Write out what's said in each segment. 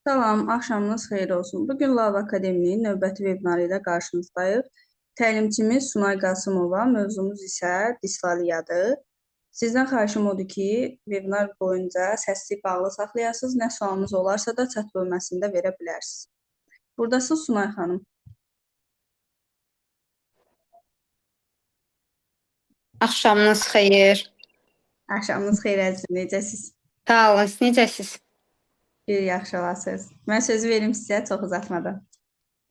Salam, axşamınız xeyir olsun. Bugün Love Akademinin növbəti webinarı ilə qarşınızdayıq. Təlimçimiz Sunay Qasımova, mövzumuz isə dislaliyadır. Sizdən xahişim odur ki, webinar boyunca səsi bağlı saxlayasınız. Nə sualınız olarsa da chat bölməsində verə bilərsiniz. Buradasınız Sunay xanım. Axşamınız xeyir. Axşamınız xeyir əzizim, necəsiz? Sağ olun, siz necəsiz? Bir yaxşı olasınız. Mən sözü verim sizə çox uzatmadan.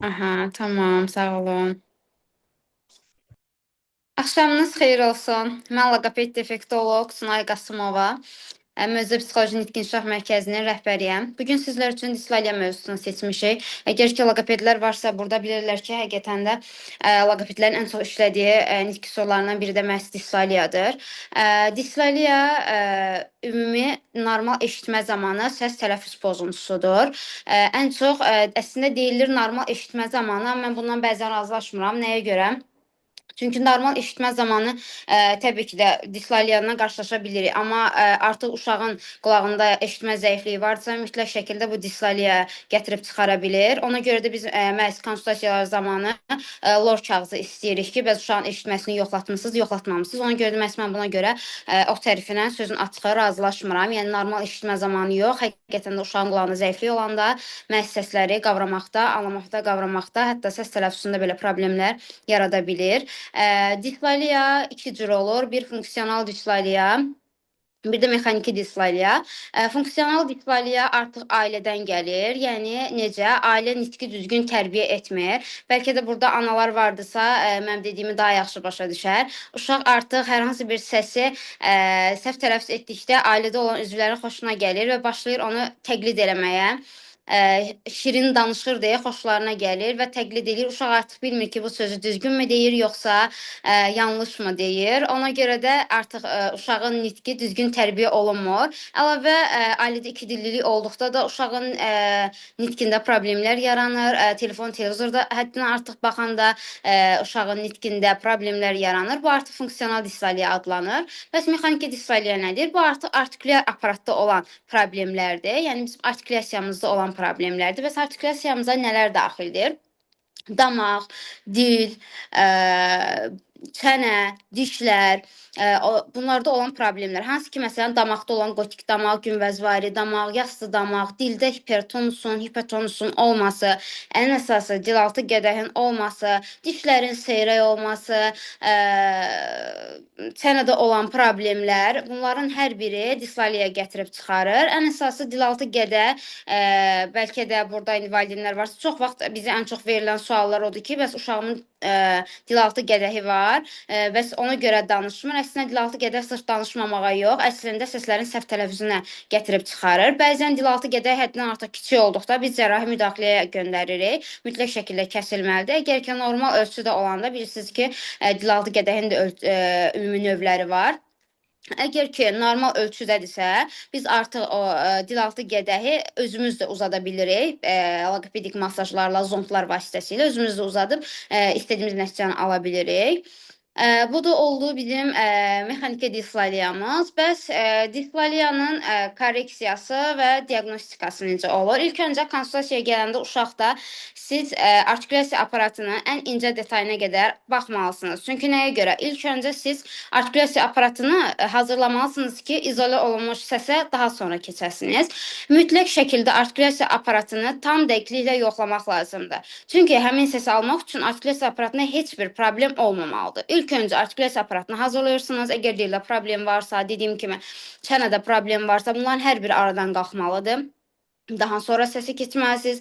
Aha, tamam, sağ olun. Axşamınız xeyir olsun. Mən loqoped defektoloq Sunay Qasımova. Mövzu Psixoloji Nitq İnkişaf Mərkəzinin rəhbəriyəm. Bugün sizlər üçün dislaliya mövzusunu seçmişik. Əgər ki, loqopedlər varsa, burada bilirlər ki, həqiqətən də loqopedlərin ən çox işlədiyi nitq qüsurlarından biri də məhz dislaliyadır. Dislaliya ümumi normal eşitmə zamanı səs tələffüz pozuntusudur. Ən çox əslində deyilir normal eşitmə zamanı, amma mən bundan bəzən razılaşmıram. Nəyə görə? Çünki normal eşitmə zamanı təbii ki də dislaliyanla qarşılaşa bilirik. Amma artıq uşağın qulağında eşitmə zəifliyi varsa, mütləq şəkildə bu dislaliya gətirib çıxara bilir. Ona görə də biz məhz konsultasiyalar zamanı lor kağızı istəyirik ki, bəs uşağın eşitməsini yoxlatmısınız, yoxlatmamısınız. Ona görə də məhz mən buna görə o təriflə sözün açığı razılaşmıram. Yəni normal eşitmə zamanı yox, həqiqətən də uşağın qulağında zəiflik olanda məhz səsləri qavramaqda, anlamaqda, qavramaqda, hətta səs tələffüzündə belə problemlər yarada bilir. Dislaliya iki cür olur. Bir funksional dislaliya, bir də mexaniki dislaliya. Funksional dislaliya artıq ailədən gəlir. Yəni necə? Ailə nitqi düzgün tərbiyə etmir. Bəlkə də burada analar vardısa, mənim dediyimi daha yaxşı başa düşər. Uşaq artıq hər hansı bir səsi səhv tələffüz etdikdə ailədə olan üzvlərin xoşuna gəlir və başlayır onu təqlid eləməyə. Şirin danışır deyə xoşlarına gəlir və təqlid edir. Uşaq artıq bilmir ki, bu sözü düzgünmü deyir, yoxsa yanlışmı deyir. Ona görə də artıq uşağın nitqi düzgün tərbiyə olunmur. Əlavə ailədə iki dillilik olduqda da uşağın nitqində problemlər yaranır. Telefon, televizorda həddindən artıq baxanda uşağın nitqində problemlər yaranır. Bu artıq funksional dislaliya adlanır. Bəs mexaniki dislaliya nədir? Bu artıq artikulyar aparatda olan problemlərdir. Yəni bizim artikulyasiyamızda olan problemlərdir. Bəs artikulyasiyamıza nələr daxildir? Damaq, dil, çənə, dişlər, bunlarda olan problemlər. Hansı ki, məsələn, damaqda olan qotik damaq, günvəzvari damaq, yassı damaq, dildə hipertonusun, hipotonusun olması, ən əsası dilaltı qədəhin olması, dişlərin seyrək olması, çənədə olan problemlər, bunların hər biri dislaliya gətirib çıxarır. Ən əsası dilaltı qədəh, bəlkə də burada indi valideynlər varsa, çox vaxt bizə ən çox verilən suallar odur ki, bəs uşağımın dilaltı qədəhi var, bəs ona görə danışmır. Əslində dilaltı qədəh sırf danışmamağa yox, əslində səslərin səhv tələffüzünə gətirib çıxarır. Bəzən dilaltı qədəh həddindən artıq kiçik olduqda biz cərrahi müdaxiləyə göndəririk. Mütləq şəkildə kəsilməlidir. Əgər ki, normal ölçüdə olanda bilirsiniz ki, dilaltı qədəhin də ümumi növləri var. Əgər ki, normal ölçüdədirsə, biz artıq o dilaltı qədəhi özümüz də uzada bilirik. Loqopedik masajlarla, zondlar vasitəsilə özümüz də uzadıb istədiyimiz nəticəni ala bilirik. Bu da oldu bizim mexaniki dislaliyamız. Bəs dislaliyanın korreksiyası və diaqnostikası necə olur? İlk öncə konsultasiyaya gələndə uşaqda siz artikulyasiya aparatının ən incə detayına qədər baxmalısınız. Çünki nəyə görə? İlk öncə siz artikulyasiya aparatını hazırlamalısınız ki, izolə olunmuş səsə daha sonra keçəsiniz. Mütləq şəkildə artikulyasiya aparatını tam dəqiqliklə yoxlamaq lazımdır. Çünki həmin səsi almaq üçün artikulyasiya aparatında heç bir problem olmamalıdır. İlk öncə artikulyasiya aparatını hazırlayırsınız. Əgər dildə problem varsa, dediyim kimi çənədə problem varsa, bunların hər biri aradan qalxmalıdır. Daha sonra səsi keçməlisiniz.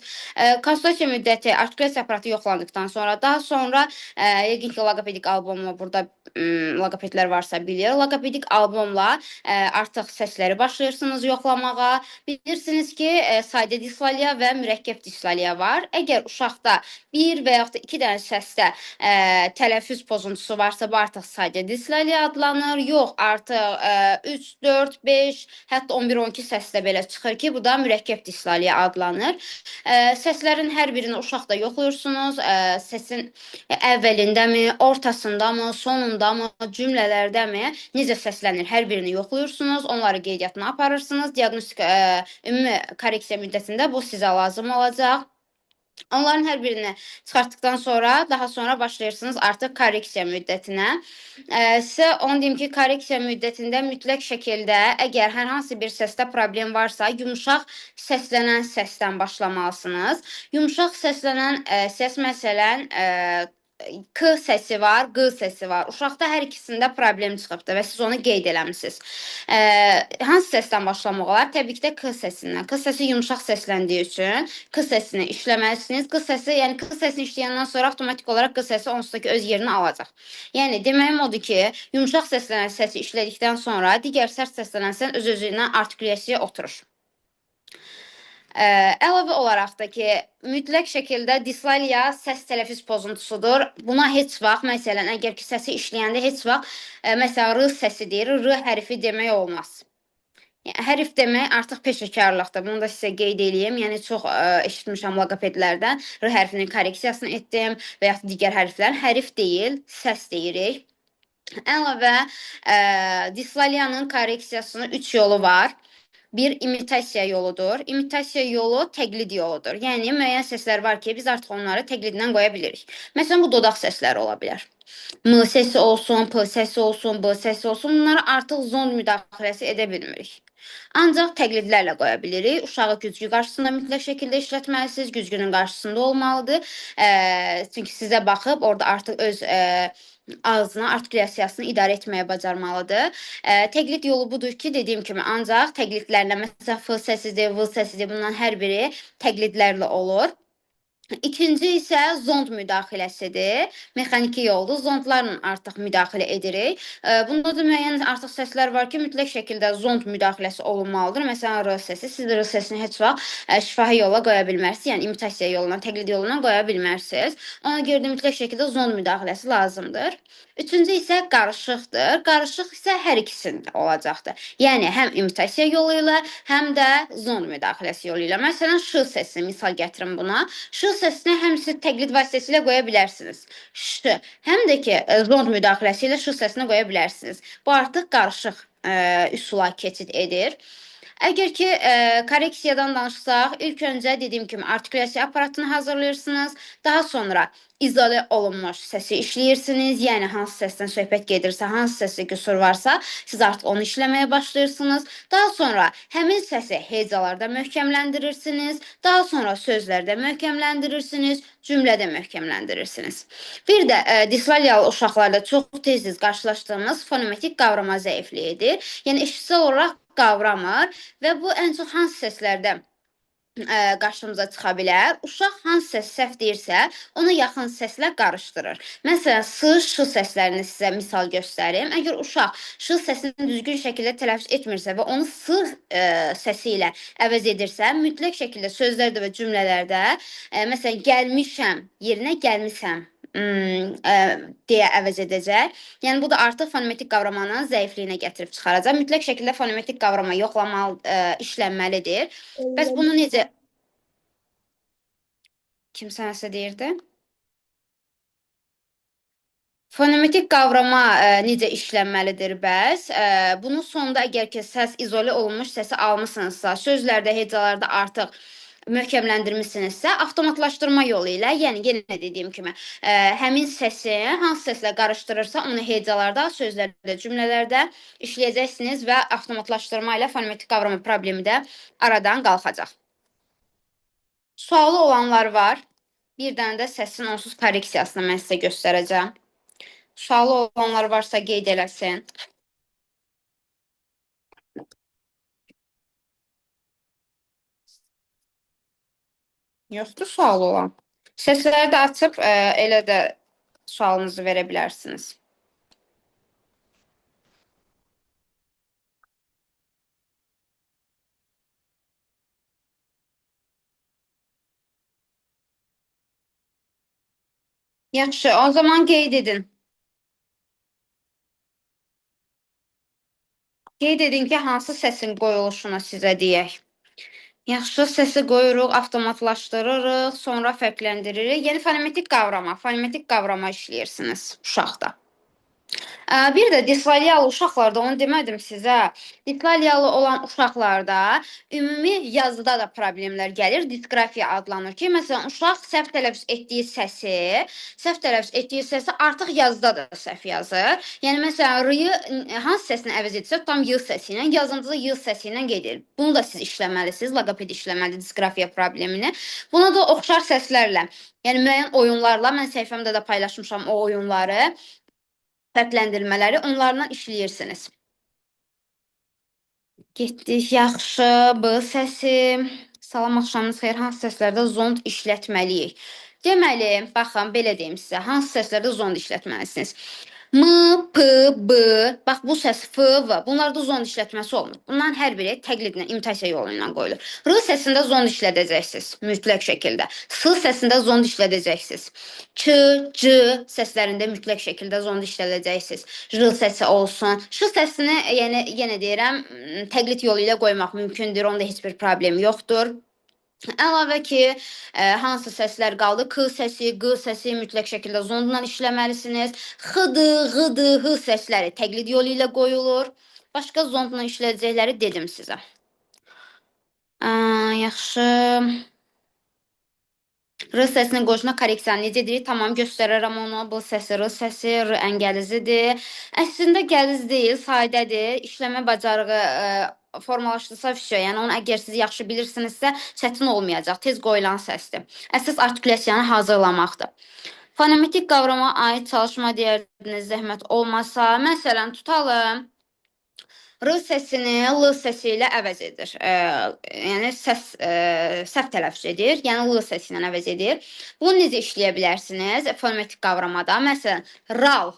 Konsultasiya müddəti artikulyasiya aparatı yoxlandıqdan sonra, daha sonra yəqin ki, loqopedik albomla burada loqopedlər varsa bilir. Loqopedik albomla artıq səsləri başlayırsınız yoxlamağa. Bilirsiniz ki, sadə dislaliya və mürəkkəb dislaliya var. Əgər uşaqda bir və yaxud da iki dənə səsdə tələffüz pozuntusu varsa, bu artıq sadə dislaliya adlanır. Yox, artıq 3, 4, 5, hətta 11-12 səsdə belə çıxır ki, bu da mürəkkəb dislaliyadır. dislaliya adlanır. Səslərin hər birini uşaqda yoxlayırsınız. Səsin əvvəlindəmi, ortasındamı, sonundamı, cümlələrdəmi, necə səslənir, hər birini yoxlayırsınız. Onları qeydiyyatına aparırsınız. Diaqnostika ümumi korreksiya müddətində bu sizə lazım olacaq. Onların hər birini çıxartdıqdan sonra daha sonra başlayırsınız artıq korreksiya müddətinə. Sizə onu deyim ki, korreksiya müddətində mütləq şəkildə əgər hər hansı bir səsdə problem varsa, yumşaq səslənən səsdən başlamalısınız. Yumşaq səslənən səs məsələn K səsi var, Q səsi var. Uşaqda hər ikisində problem çıxıbdır və siz onu qeyd eləmisiniz. Hansı səsdən başlamaq olar? Təbii ki də K səsindən. K səsi yumşaq səsləndiyi üçün K səsini işləməlisiniz. K səsi, yəni K səsini işləyəndən sonra avtomatik olaraq Q səsi onsuz da ki öz yerini alacaq. Yəni deməyim odur ki, yumşaq səslənən səsi işlədikdən sonra digər sərt səslənən səs öz-özlüyündən artikulyasiyaya oturur. Əlavə olaraq da ki, mütləq şəkildə dislaliya səs tələffüz pozuntusudur. Buna heç vaxt, məsələn, əgər ki səsi işləyəndə heç vaxt, məsələn, R səsi deyir, R hərfi demək olmaz. Yəni, hərf demək artıq peşəkarlıqdır. Bunu da sizə qeyd eləyim. Yəni çox eşitmişəm loqopedlərdən. R hərfinin korreksiyasını etdim və yaxud digər hərflərin. Hərf deyil, səs deyirik. Əlavə dislaliyanın korreksiyasının 3 yolu var. Bir imitasiya yoludur. İmitasiya yolu təqlid yoludur. Yəni müəyyən səslər var ki, biz artıq onları təqlidlə qoya bilirik. Məsələn, bu dodaq səsləri ola bilər. M səsi olsun, P səsi olsun, B səsi olsun. Bunlara artıq zond müdaxiləsi edə bilmirik. Ancaq təqlidlərlə qoya bilirik. Uşağı güzgü qarşısında mütləq şəkildə işlətməlisiniz. Güzgünün qarşısında olmalıdır. Çünki sizə baxıb orada artıq öz ağzına artikulyasiyasını idarə etməyə bacarmalıdır. Təqlid yolu budur ki, dediyim kimi ancaq təqlidlərlə, məsələn, F səsidir, V səsidir, bunların hər biri təqlidlərlə olur. İkinci isə zond müdaxiləsidir. Mexaniki yoldur. Zondlarla artıq müdaxilə edirik. Bunda da müəyyən artıq səslər var ki, mütləq şəkildə zond müdaxiləsi olunmalıdır. Məsələn, R səsi. Siz R səsini heç vaxt şifahi yolla qoya bilmərsiniz. Yəni imitasiya yolundan, təqlid yolundan qoya bilmərsiniz. Ona görə də mütləq şəkildə zond müdaxiləsi lazımdır. Üçüncü isə qarışıqdır. Qarışıq isə hər ikisində olacaqdır. Yəni həm imitasiya yolu ilə, həm də zond müdaxiləsi yolu ilə. Məsələn, ş səsini misal gətirim buna. Ş səsini həm siz təqlid vasitəsilə qoya bilərsiniz. Ş. Həm də ki, zond müdaxiləsi ilə ş səsini qoya bilərsiniz. Bu artıq qarışıq üsula keçid edir. Əgər ki, korreksiyadan danışsaq, ilk öncə dediyim kimi artikulyasiya aparatını hazırlayırsınız. Daha sonra izolə olunmuş səsi işləyirsiniz. Yəni hansı səsdən söhbət gedirsə, hansı səsdə qüsur varsa, siz artıq onu işləməyə başlayırsınız. Daha sonra həmin səsi hecalarda möhkəmləndirirsiniz. Daha sonra sözlərdə möhkəmləndirirsiniz, cümlədə möhkəmləndirirsiniz. Bir də dislaliyalı uşaqlarda çox tez-tez qarşılaşdığımız fonetik qavrama zəifliyidir. Yəni eşitsel olaraq qavramır və bu ən çox hansı səslərdə qarşımıza çıxa bilər? Uşaq hansı səs səhv deyirsə, ona yaxın səslə qarışdırır. Məsələn, S, Ş səslərini sizə misal göstərim. Əgər uşaq Ş səsini düzgün şəkildə tələffüz etmirsə və onu S səsi ilə əvəz edirsə, mütləq şəkildə sözlərdə və cümlələrdə, məsələn, gəlmişəm yerinə gəlmisəm deyə əvəz edəcək. Yəni bu da artıq fonetik qavramanın zəifliyinə gətirib çıxaracaq. Mütləq şəkildə fonetik qavrama yoxlamalı, işlənməlidir. Bəs bunu necə? Kimsə nəsə deyirdi? Fonetik qavrama necə işlənməlidir bəs? Bunun sonunda əgər ki, səs izolə olunmuş səsi almısınızsa, sözlərdə, hecalarda artıq möhkəmləndirmisinizsə, avtomatlaşdırma yolu ilə, yəni yenə dediyim kimi, həmin səsi hansı səslə qarışdırırsa, onu hecalarda, sözlərdə, cümlələrdə işləyəcəksiniz və avtomatlaşdırma ilə fonetik qavrama problemi də aradan qalxacaq. Sualı olanlar var. Bir dənə də səsin onsuz korreksiyasını mən sizə göstərəcəm. Sualı olanlar varsa qeyd eləsin. Yoxdur sualı olan. Səsləri də açıb elə də sualınızı verə bilərsiniz. Yaxşı, o zaman qeyd edin. Qeyd edin ki, hansı səsin qoyuluşunu sizə deyək. Yaxşı, səsi qoyuruq, avtomatlaşdırırıq, sonra fərqləndiririk. Yəni fonemetik qavrama işləyirsiniz uşaqda. Bir də dislaliyalı uşaqlarda, onu demədim sizə. Dislaliyalı olan uşaqlarda ümumi yazıda da problemlər gəlir. Disqrafiya adlanır ki, məsələn, uşaq səhv tələffüz etdiyi səsi, səhv tələffüz etdiyi səsi artıq yazıda da səhv yazır. Yəni məsələn, r-yı hansı səsini əvəz etsə, tam y səsi ilə, yazında da y səsi ilə gedir. Bunu da siz işləməlisiniz, loqoped işləməlidir disqrafiya problemini. Buna da oxşar səslərlə, yəni müəyyən oyunlarla, mən səhifəmdə də paylaşmışam o oyunları, fərqləndirmələri, onlarla işləyirsiniz. Getdik, yaxşı, B səsi. Salam, axşamınız xeyir. Hansı səslərdə zond işlətməliyik? Deməli, baxın, belə deyim sizə, hansı səslərdə zond işlətməlisiniz? M, P, B, bax bu səs F, V. Bunlarda zond işlətməsi olmur. Bunların hər biri təqlidlə, imitasiya yolu ilə qoyulur. R səsində zond işlədəcəksiniz mütləq şəkildə. S səsində zond işlədəcəksiniz. Ç, C səslərində mütləq şəkildə zond işlədəcəksiniz. J səsi olsun. Ş səsini, yəni yenə deyirəm, təqlid yolu ilə qoymaq mümkündür. Onda heç bir problem yoxdur. Əlavə ki, hansı səslər qaldı? K səsi, Q səsi mütləq şəkildə zondla işləməlisiniz. X, D, Ğ, D, H səsləri təqlid yolu ilə qoyulur. Başqa zondla işləyəcəkləri dedim sizə. Yaxşı. R səsinin qoşuna korreksiyanı necə edirik? Tamam, göstərərəm onu. B səsi, R səsi, R ən gəlizidir. Əslində gəliz deyil, sadədir. İşləmə bacarığı formalaşdırsa vəsə, yəni onu əgər siz yaxşı bilirsinizsə, çətin olmayacaq, tez qoyulan səsdir. Əsas artikulyasiyanı hazırlamaqdır. Fonemetik qavrama aid çalışma deyərdiniz, zəhmət olmasa. Məsələn, tutalım. R səsini L səsi ilə əvəz edir. Yəni səs səhv tələffüz edir. Yəni L səsi ilə əvəz edir. Bunu necə işləyə bilərsiniz fonemetik qavramada? Məsələn, ral.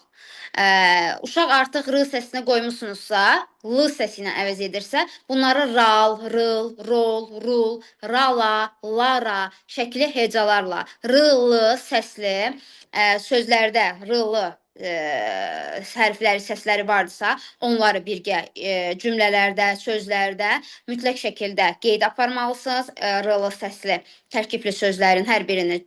Uşaq artıq R səsini qoymusunuzsa, L səsi ilə əvəz edirsə, bunları ral, rıl, rol, rul, rala, lara şəkli hecalarla R, L səsli sözlərdə R, L hərfləri, səsləri vardısa, onları birgə cümlələrdə, sözlərdə mütləq şəkildə qeyd aparmalısınız. R, L səsli tərkibli sözlərin hər birini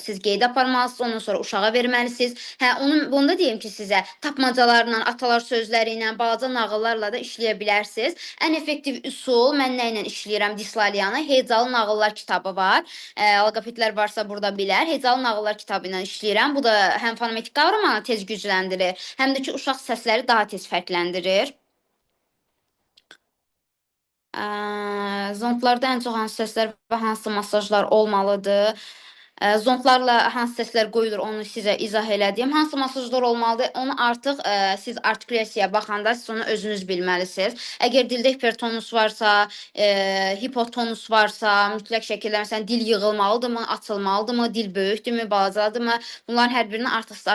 siz qeyd aparmalısınız. Ondan sonra uşağa verməlisiniz. Hə, onun bunu da deyim ki, sizə tapmacalarla, atalar sözləri ilə, balaca nağıllarla da işləyə bilərsiniz. Ən effektiv üsul, mən nə ilə işləyirəm dislaliyanı? Hecalı nağıllar kitabı var. Loqopedlər varsa burada bilər. Hecalı nağıllar kitabı ilə işləyirəm. Bu da həm fonemetik qavramanı tez gücləndirir, həm də ki, uşaq səsləri daha tez fərqləndirir. Zondlarda ən çox hansı səslər və hansı masajlar olmalıdır? Zondlarla hansı səslər qoyulur, onu sizə izah elədim. Hansı masajlar olmalıdır, onu artıq siz artikulyasiyaya baxanda siz onu özünüz bilməlisiniz. Əgər dildə hipertonus varsa, hipotonus varsa, mütləq şəkildə məsələn dil yığılmalıdırmı, açılmalıdırmı, dil böyükdürmü, balacadırmı? Bunların hər birini artıq siz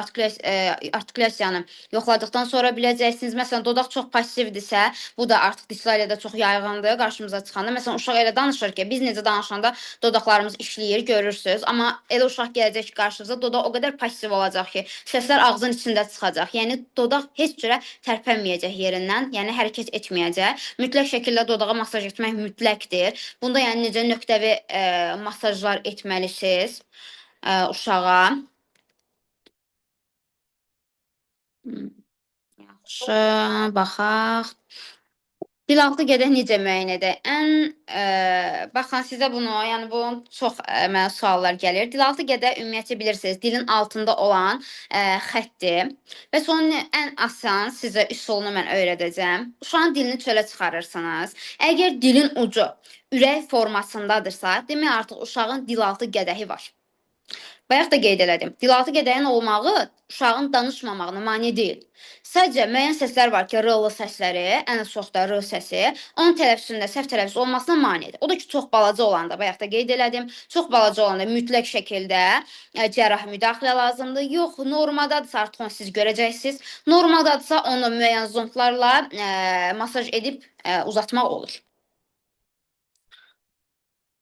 artikulyasiyanı yoxladıqdan sonra biləcəksiniz. Məsələn, dodaq çox passivdirsə, bu da artıq dislaliyada çox yayğındır qarşımıza çıxanda. Məsələn, uşaq elə danışır ki, biz necə danışanda dodaqlarımız işləyir, görürsünüz. Amma elə uşaq gələcək ki, qarşınıza dodaq o qədər passiv olacaq ki, səslər ağzın içində çıxacaq. Yəni dodaq heç cürə tərpənməyəcək yerindən, yəni hərəkət etməyəcək. Mütləq şəkildə dodağa masaj etmək mütləqdir. Bunda yəni necə nöqtəvi masajlar etməlisiniz uşağa. Yaxşı, baxaq. Dilaltı gedək necə müəyyən edək? Ən baxın sizə bunu, yəni bunun çox mənə suallar gəlir. Dilaltı gedək ümumiyyətcə bilirsiniz, dilin altında olan xəttdir. Və sonra ən asan sizə üsulunu mən öyrədəcəm. Uşağın dilini çölə çıxarırsınız. Əgər dilin ucu ürək formasındadırsa, demək artıq uşağın dilaltı qədəhi var. Bayaq da qeyd elədim. Dilaltı qədəhin olmağı uşağın danışmamağına mane deyil. Sadəcə müəyyən səslər var ki, R-lı səsləri, ən çox da R səsi, onun tələffüzündə səhv tələffüz olmasına manedir. O da ki, çox balaca olanda, bayaq da qeyd elədim, çox balaca olanda mütləq şəkildə cərrahi müdaxilə lazımdır. Yox, normadadırsa artıq onu siz görəcəksiniz. Normadadırsa onu müəyyən zondlarla masaj edib uzatmaq olur.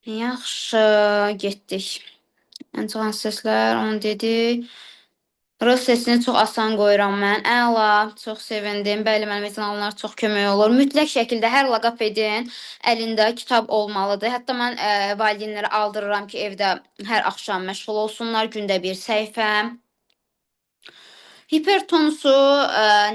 Yaxşı, getdik. Ən çox hansı səslər, onu dedik. R sesini çox asan qoyuram mən. Əla, çox sevindim. Bəli, mənim etnalar çox kömək olur. Mütləq şəkildə hər loqopedin əlində kitab olmalıdır. Hətta mən valideynlərə aldırıram ki, evdə hər axşam məşğul olsunlar, gündə bir səhifə. Hipertonusu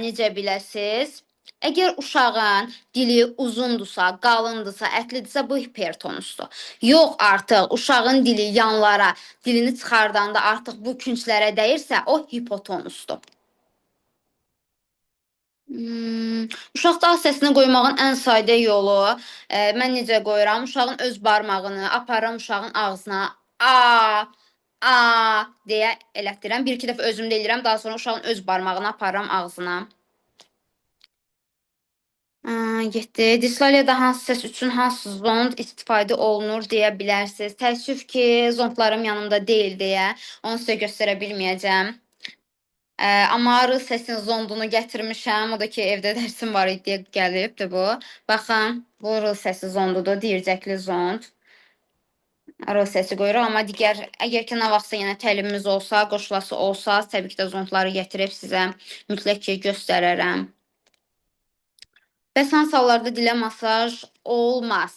necə biləsiz? Əgər uşağın dili uzundursa, qalındırsa, ətlidirsə, bu hipertonusdur. Yox, artıq uşağın dili yanlara, dilini çıxardanda artıq bu künclərə dəyirsə, o hipotonusdur. Uşaqda A səsini qoymağın ən sadə yolu, mən necə qoyuram? Uşağın öz barmağını aparıram uşağın ağzına. A, A deyə elətdirəm. Bir-iki dəfə özüm də eləyirəm. Daha sonra uşağın öz barmağını aparıram ağzına. Getdi. Dislaliyada hansı səs üçün hansı zond istifadə olunur deyə bilərsiniz. Təəssüf ki, zondlarım yanımda deyil deyə onu sizə göstərə bilməyəcəm. Amma R səsin zondunu gətirmişəm. O da ki, evdə dərsim var idi deyə gəlibdi bu. Baxın, bu R səsi zondudur, deyircəkli zond. R səsi qoyuruq, amma digər, əgər ki, nə vaxtsa yenə təlimimiz olsa, qoşulası olsa, təbii ki də zondları gətirib sizə mütləq ki, göstərərəm. Bəs hansı hallarda dilə masaj olmaz?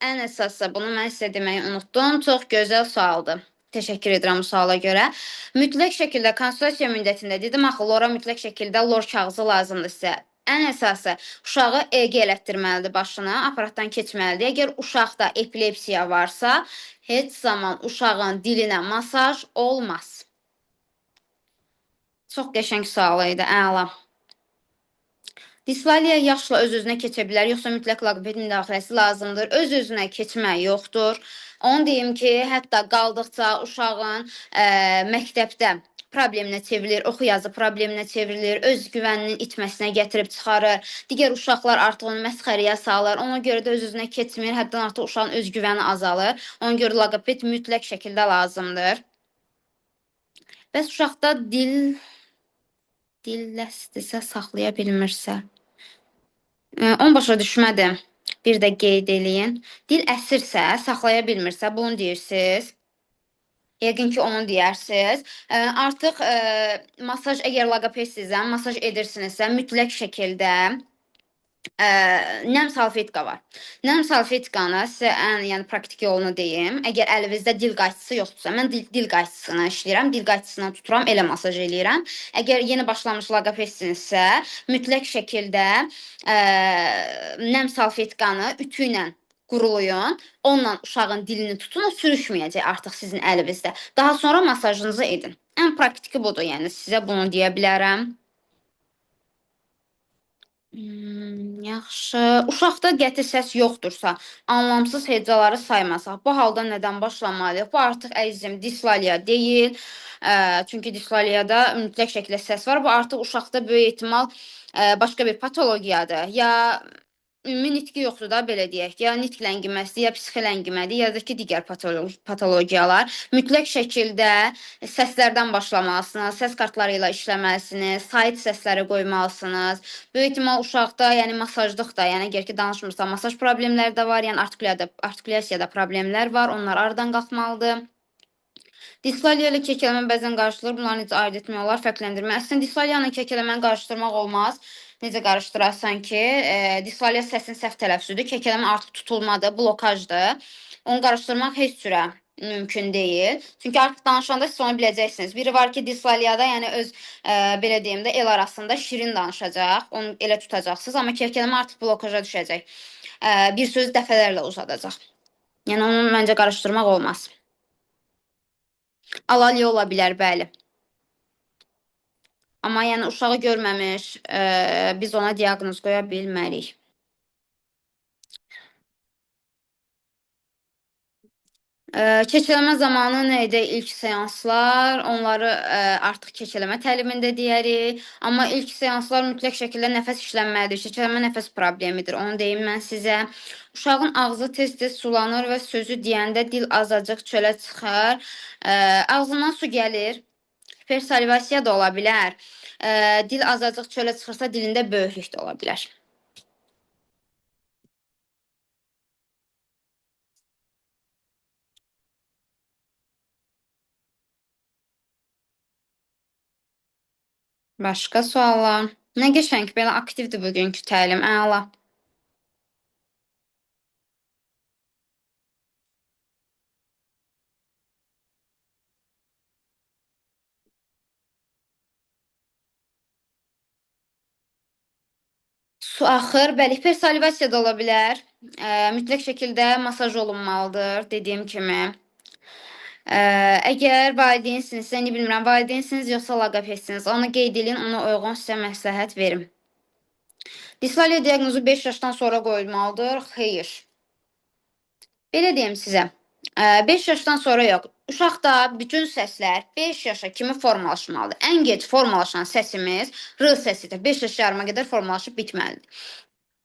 Ən əsası bunu mən sizə deməyi unutdum. Çox gözəl sualdır. Təşəkkür edirəm bu suala görə. Mütləq şəkildə konsultasiya müddətində dedim axı lora mütləq şəkildə lor kağızı lazımdır sizə. Ən əsası uşağı EEG elətdirməlidir başına, aparatdan keçməlidir. Əgər uşaqda epilepsiya varsa, heç zaman uşağın dilinə masaj olmaz. Çox qəşəng sual idi, əla. Dislaliya yaşla öz-özünə keçə bilər, yoxsa mütləq loqoped müdaxiləsi lazımdır. Öz-özünə keçmə yoxdur. Onu deyim ki, hətta qaldıqca uşağın məktəbdə probleminə çevrilir, oxu yazı probleminə çevrilir, özgüvəninin itməsinə gətirib çıxarır. Digər uşaqlar artıq onu məsxərəyə salır. Ona görə də öz-özünə keçmir, həddən artıq uşağın özgüvəni azalır. Ona görə loqoped mütləq şəkildə lazımdır. Bəs uşaqda dilləsdirsə, saxlaya bilmirsə? Onu başa düşmədim. Bir də qeyd eləyin. Dil əsirsə, saxlaya bilmirsə, bunu deyirsiniz. Yəqin ki, onu deyərsiniz. Artıq masaj, əgər loqopedsinizsə, masaj edirsinizsə, mütləq şəkildə nəm salfetka var. Nəm salfetkanı sizə ən, yəni praktik yolunu deyim. Əgər əlinizdə dil qayçısı yoxdursa, mən dil qayçısına işləyirəm, dil qayçısına tuturam, elə masaj eləyirəm. Əgər yeni başlamış loqopedsinizsə, mütləq şəkildə nəm salfetkanı ütü ilə quruluyun, onunla uşağın dilini tutun, o sürüşməyəcək artıq sizin əlinizdə. Daha sonra masajınızı edin. Ən praktiki budur, yəni sizə bunu deyə bilərəm. Yaxşı. Uşaqda qəti səs yoxdursa, anlamsız hecaları saymasaq, bu halda nədən başlamalıyıq? Bu artıq əzizim dislaliya deyil. Çünki dislaliyada mütləq şəkildə səs var. Bu artıq uşaqda böyük ehtimal başqa bir patologiyadır. Ya ümumi nitqi yoxdur da, belə deyək, ya nitq ləngiməsi, ya psixi ləngimədir, ya da ki, digər patologiyalar. Mütləq şəkildə səslərdən başlamalısınız, səs kartları ilə işləməlisiniz, sait səsləri qoymalısınız. Böyük ehtimal uşaqda, yəni masajlıq da, yəni əgər ki, danışmırsa, masaj problemləri də var, yəni artikulyasiyada problemlər var, onlar aradan qalxmalıdır. Dislaliya ilə kəkələmə bəzən qarışdırılır, bunları necə ayırd etmək olar, fərqləndirmə. Əslində, dislaliya ilə kəkələməni qarışdırmaq olmaz. Necə qarışdırasan ki, dislaliya səsin səhv tələffüzüdür, kəkələmə artıq tutulmadır, blokajdır. Onu qarışdırmaq heç cürə mümkün deyil. Çünki artıq danışanda siz onu biləcəksiniz. Biri var ki, dislaliyada, yəni öz, belə deyim də, el arasında şirin danışacaq, onu elə tutacaqsınız, amma kəkələmə artıq blokaja düşəcək. Bir sözü dəfələrlə uzadacaq. Yəni, onu məncə qarışdırmaq olmaz. Alaliya ola bilər, bəli. Amma yəni uşağı görməmiş, biz ona diaqnoz qoya bilmərik. Keçələmə zamanı nə edək ilk seanslar, onları artıq keçələmə təlimində deyərik. Amma ilk seanslar mütləq şəkildə nəfəs işlənməlidir. Keçələmə nəfəs problemidir, onu deyim mən sizə. Uşağın ağzı tez-tez sulanır və sözü deyəndə dil azacıq çölə çıxır. Ağzından su gəlir. Hipersalivasiya da ola bilər. Dil azacıq çölə çıxırsa, dilində böyüklük də ola bilər. Başqa suallar? Nə qəşəng, belə aktivdir bugünkü təlim. Əla. Su axır, bəli, hipersalivasiya da ola bilər. Mütləq şəkildə masaj olunmalıdır, dediyim kimi. Əgər valideynsinizsə, indi bilmirəm, valideynsiniz yoxsa loqopedsiniz, onu qeyd edin, ona uyğun sizə məsləhət verim. Dislaliya diaqnozu 5 yaşdan sonra qoyulmalıdır? Xeyr. Belə deyim sizə, 5 yaşdan sonra yox. Uşaqda bütün səslər 5 yaşa kimi formalaşmalıdır. Ən gec formalaşan səsimiz R səsidir. 5 yaş yarıma qədər formalaşıb bitməlidir.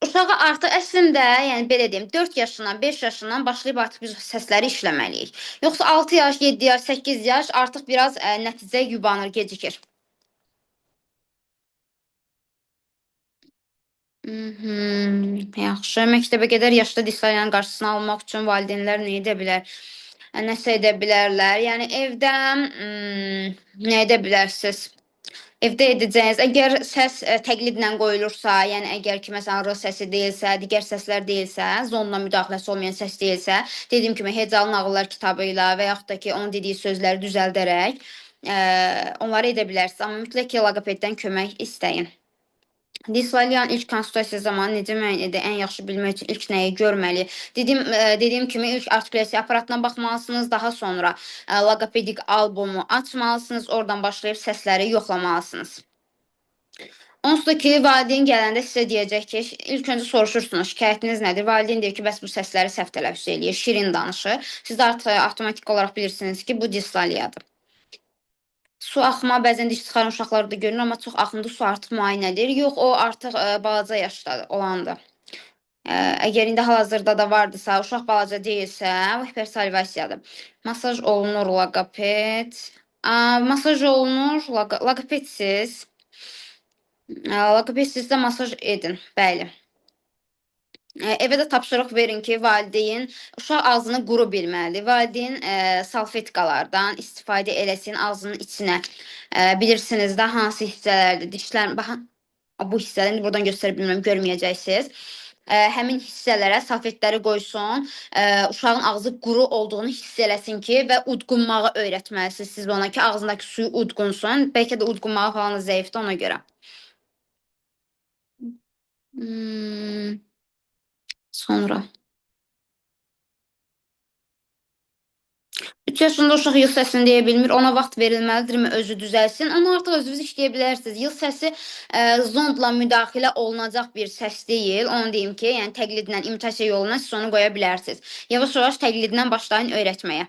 Uşağa artıq əslində, yəni belə deyim, 4 yaşından, 5 yaşından başlayıb artıq biz səsləri işləməliyik. Yoxsa 6 yaş, 7 yaş, 8 yaş artıq biraz nəticə yubanır, gecikir. Yaxşı. Məktəbə qədər yaşda dislaliyanın qarşısını almaq üçün valideynlər nə edə bilər? Nəsə edə bilərlər? Yəni evdə nə edə bilərsiniz? Evdə edəcəyiniz, əgər səs təqlidlə qoyulursa, yəni əgər ki, məsələn, R səsi deyilsə, digər səslər deyilsə, zonla müdaxiləsi olmayan səs deyilsə, dediyim kimi, Hecalı nağıllar kitabı ilə və yaxud da ki, onun dediyi sözləri düzəldərək onları edə bilərsiniz. Amma mütləq ki, loqopeddən kömək istəyin. Dislaliyanın ilk konsultasiya zamanı necə müəyyən edir? Ən yaxşı bilmək üçün ilk nəyi görməli? Dediyim kimi ilk artikulyasiya aparatına baxmalısınız, daha sonra loqopedik albomu açmalısınız, oradan başlayıb səsləri yoxlamalısınız. Onsuz da ki, valideyn gələndə sizə deyəcək ki, ilk öncə soruşursunuz, şikayətiniz nədir? Valideyn deyir ki, bəs bu səsləri səhv tələffüz eləyir, şirin danışır. Siz də artıq avtomatik olaraq bilirsiniz ki, bu dislaliyadır. Su axma bəzən diş çıxaran uşaqlarda görünür, amma çox axındı su artıq müayinə edir. Yox, o artıq balaca yaşda olandır. Əgər indi hal-hazırda da vardısa, uşaq balaca deyilsə, o hipersalivasiyadır. Masaj olunur loqoped. Masaj olunur loqopedsiz. Loqopedsiz də masaj edin, bəli. Evə də tapşırıq verin ki, valideyn uşaq ağzını quru bilməlidir. Valideyn salfetkalardan istifadə eləsin ağzının içinə. Bilirsiniz də hansı hissələrdir. Dişlər, baxın, bu hissələri buradan göstərə bilmirəm, görməyəcəksiniz. Həmin hissələrə salfetləri qoysun, uşağın ağzı quru olduğunu hiss eləsin ki, və udqunmağı öyrətməlisiniz siz ona ki, ağzındakı suyu udqunsun. Bəlkə də udqunmağı falan zəifdir ona görə. Sonra. 3 yaşında uşaq yıl səsini deyə bilmir. Ona vaxt verilməlidirmi özü düzəlsin? Onu artıq özünüz işləyə bilərsiniz. Yıl səsi zondla müdaxilə olunacaq bir səs deyil. Onu deyim ki, yəni təqlidlə, imitasiya yoluna siz onu qoya bilərsiniz. Yavaş-yavaş təqlidlə başlayın öyrətməyə.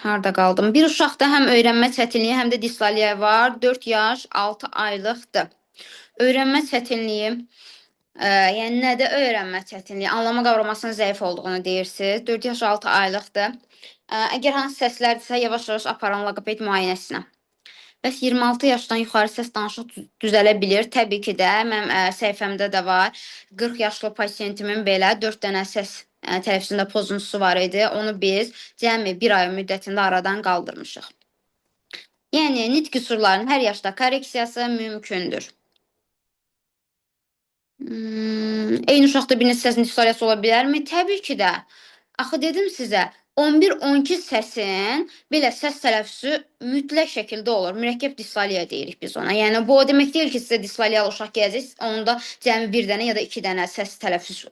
Harda qaldım? Bir uşaqda həm öyrənmə çətinliyi, həm də dislaliya var. 4 yaş, 6 aylıqdır. Öyrənmə çətinliyi, yəni nədə öyrənmə çətinliyi? Anlama qavramasının zəif olduğunu deyirsiniz. 4 yaş, 6 aylıqdır. Əgər hansı səslərdirsə, yavaş-yavaş aparın loqoped müayinəsinə. Bəs 26 yaşdan yuxarı səs danışıq düzələ bilir. Təbii ki də, mənim səhifəmdə də var. 40 yaşlı pasiyentimin belə 4 dənə səs tələffüzündə pozuntusu var idi. Onu biz cəmi bir ay müddətində aradan qaldırmışıq. Yəni, nitq qüsurlarının hər yaşda korreksiyası mümkündür. Eyni uşaqda bir neçə səsin dislaliyası ola bilərmi? Təbii ki də. Axı dedim sizə, 11-12 səsin belə səs tələffüzü mütləq şəkildə olur. Mürəkkəb dislaliya deyirik biz ona. Yəni bu o demək deyil ki, sizə dislaliyalı uşaq gələcək, onda cəmi bir dənə ya da 2 dənə səs tələffüz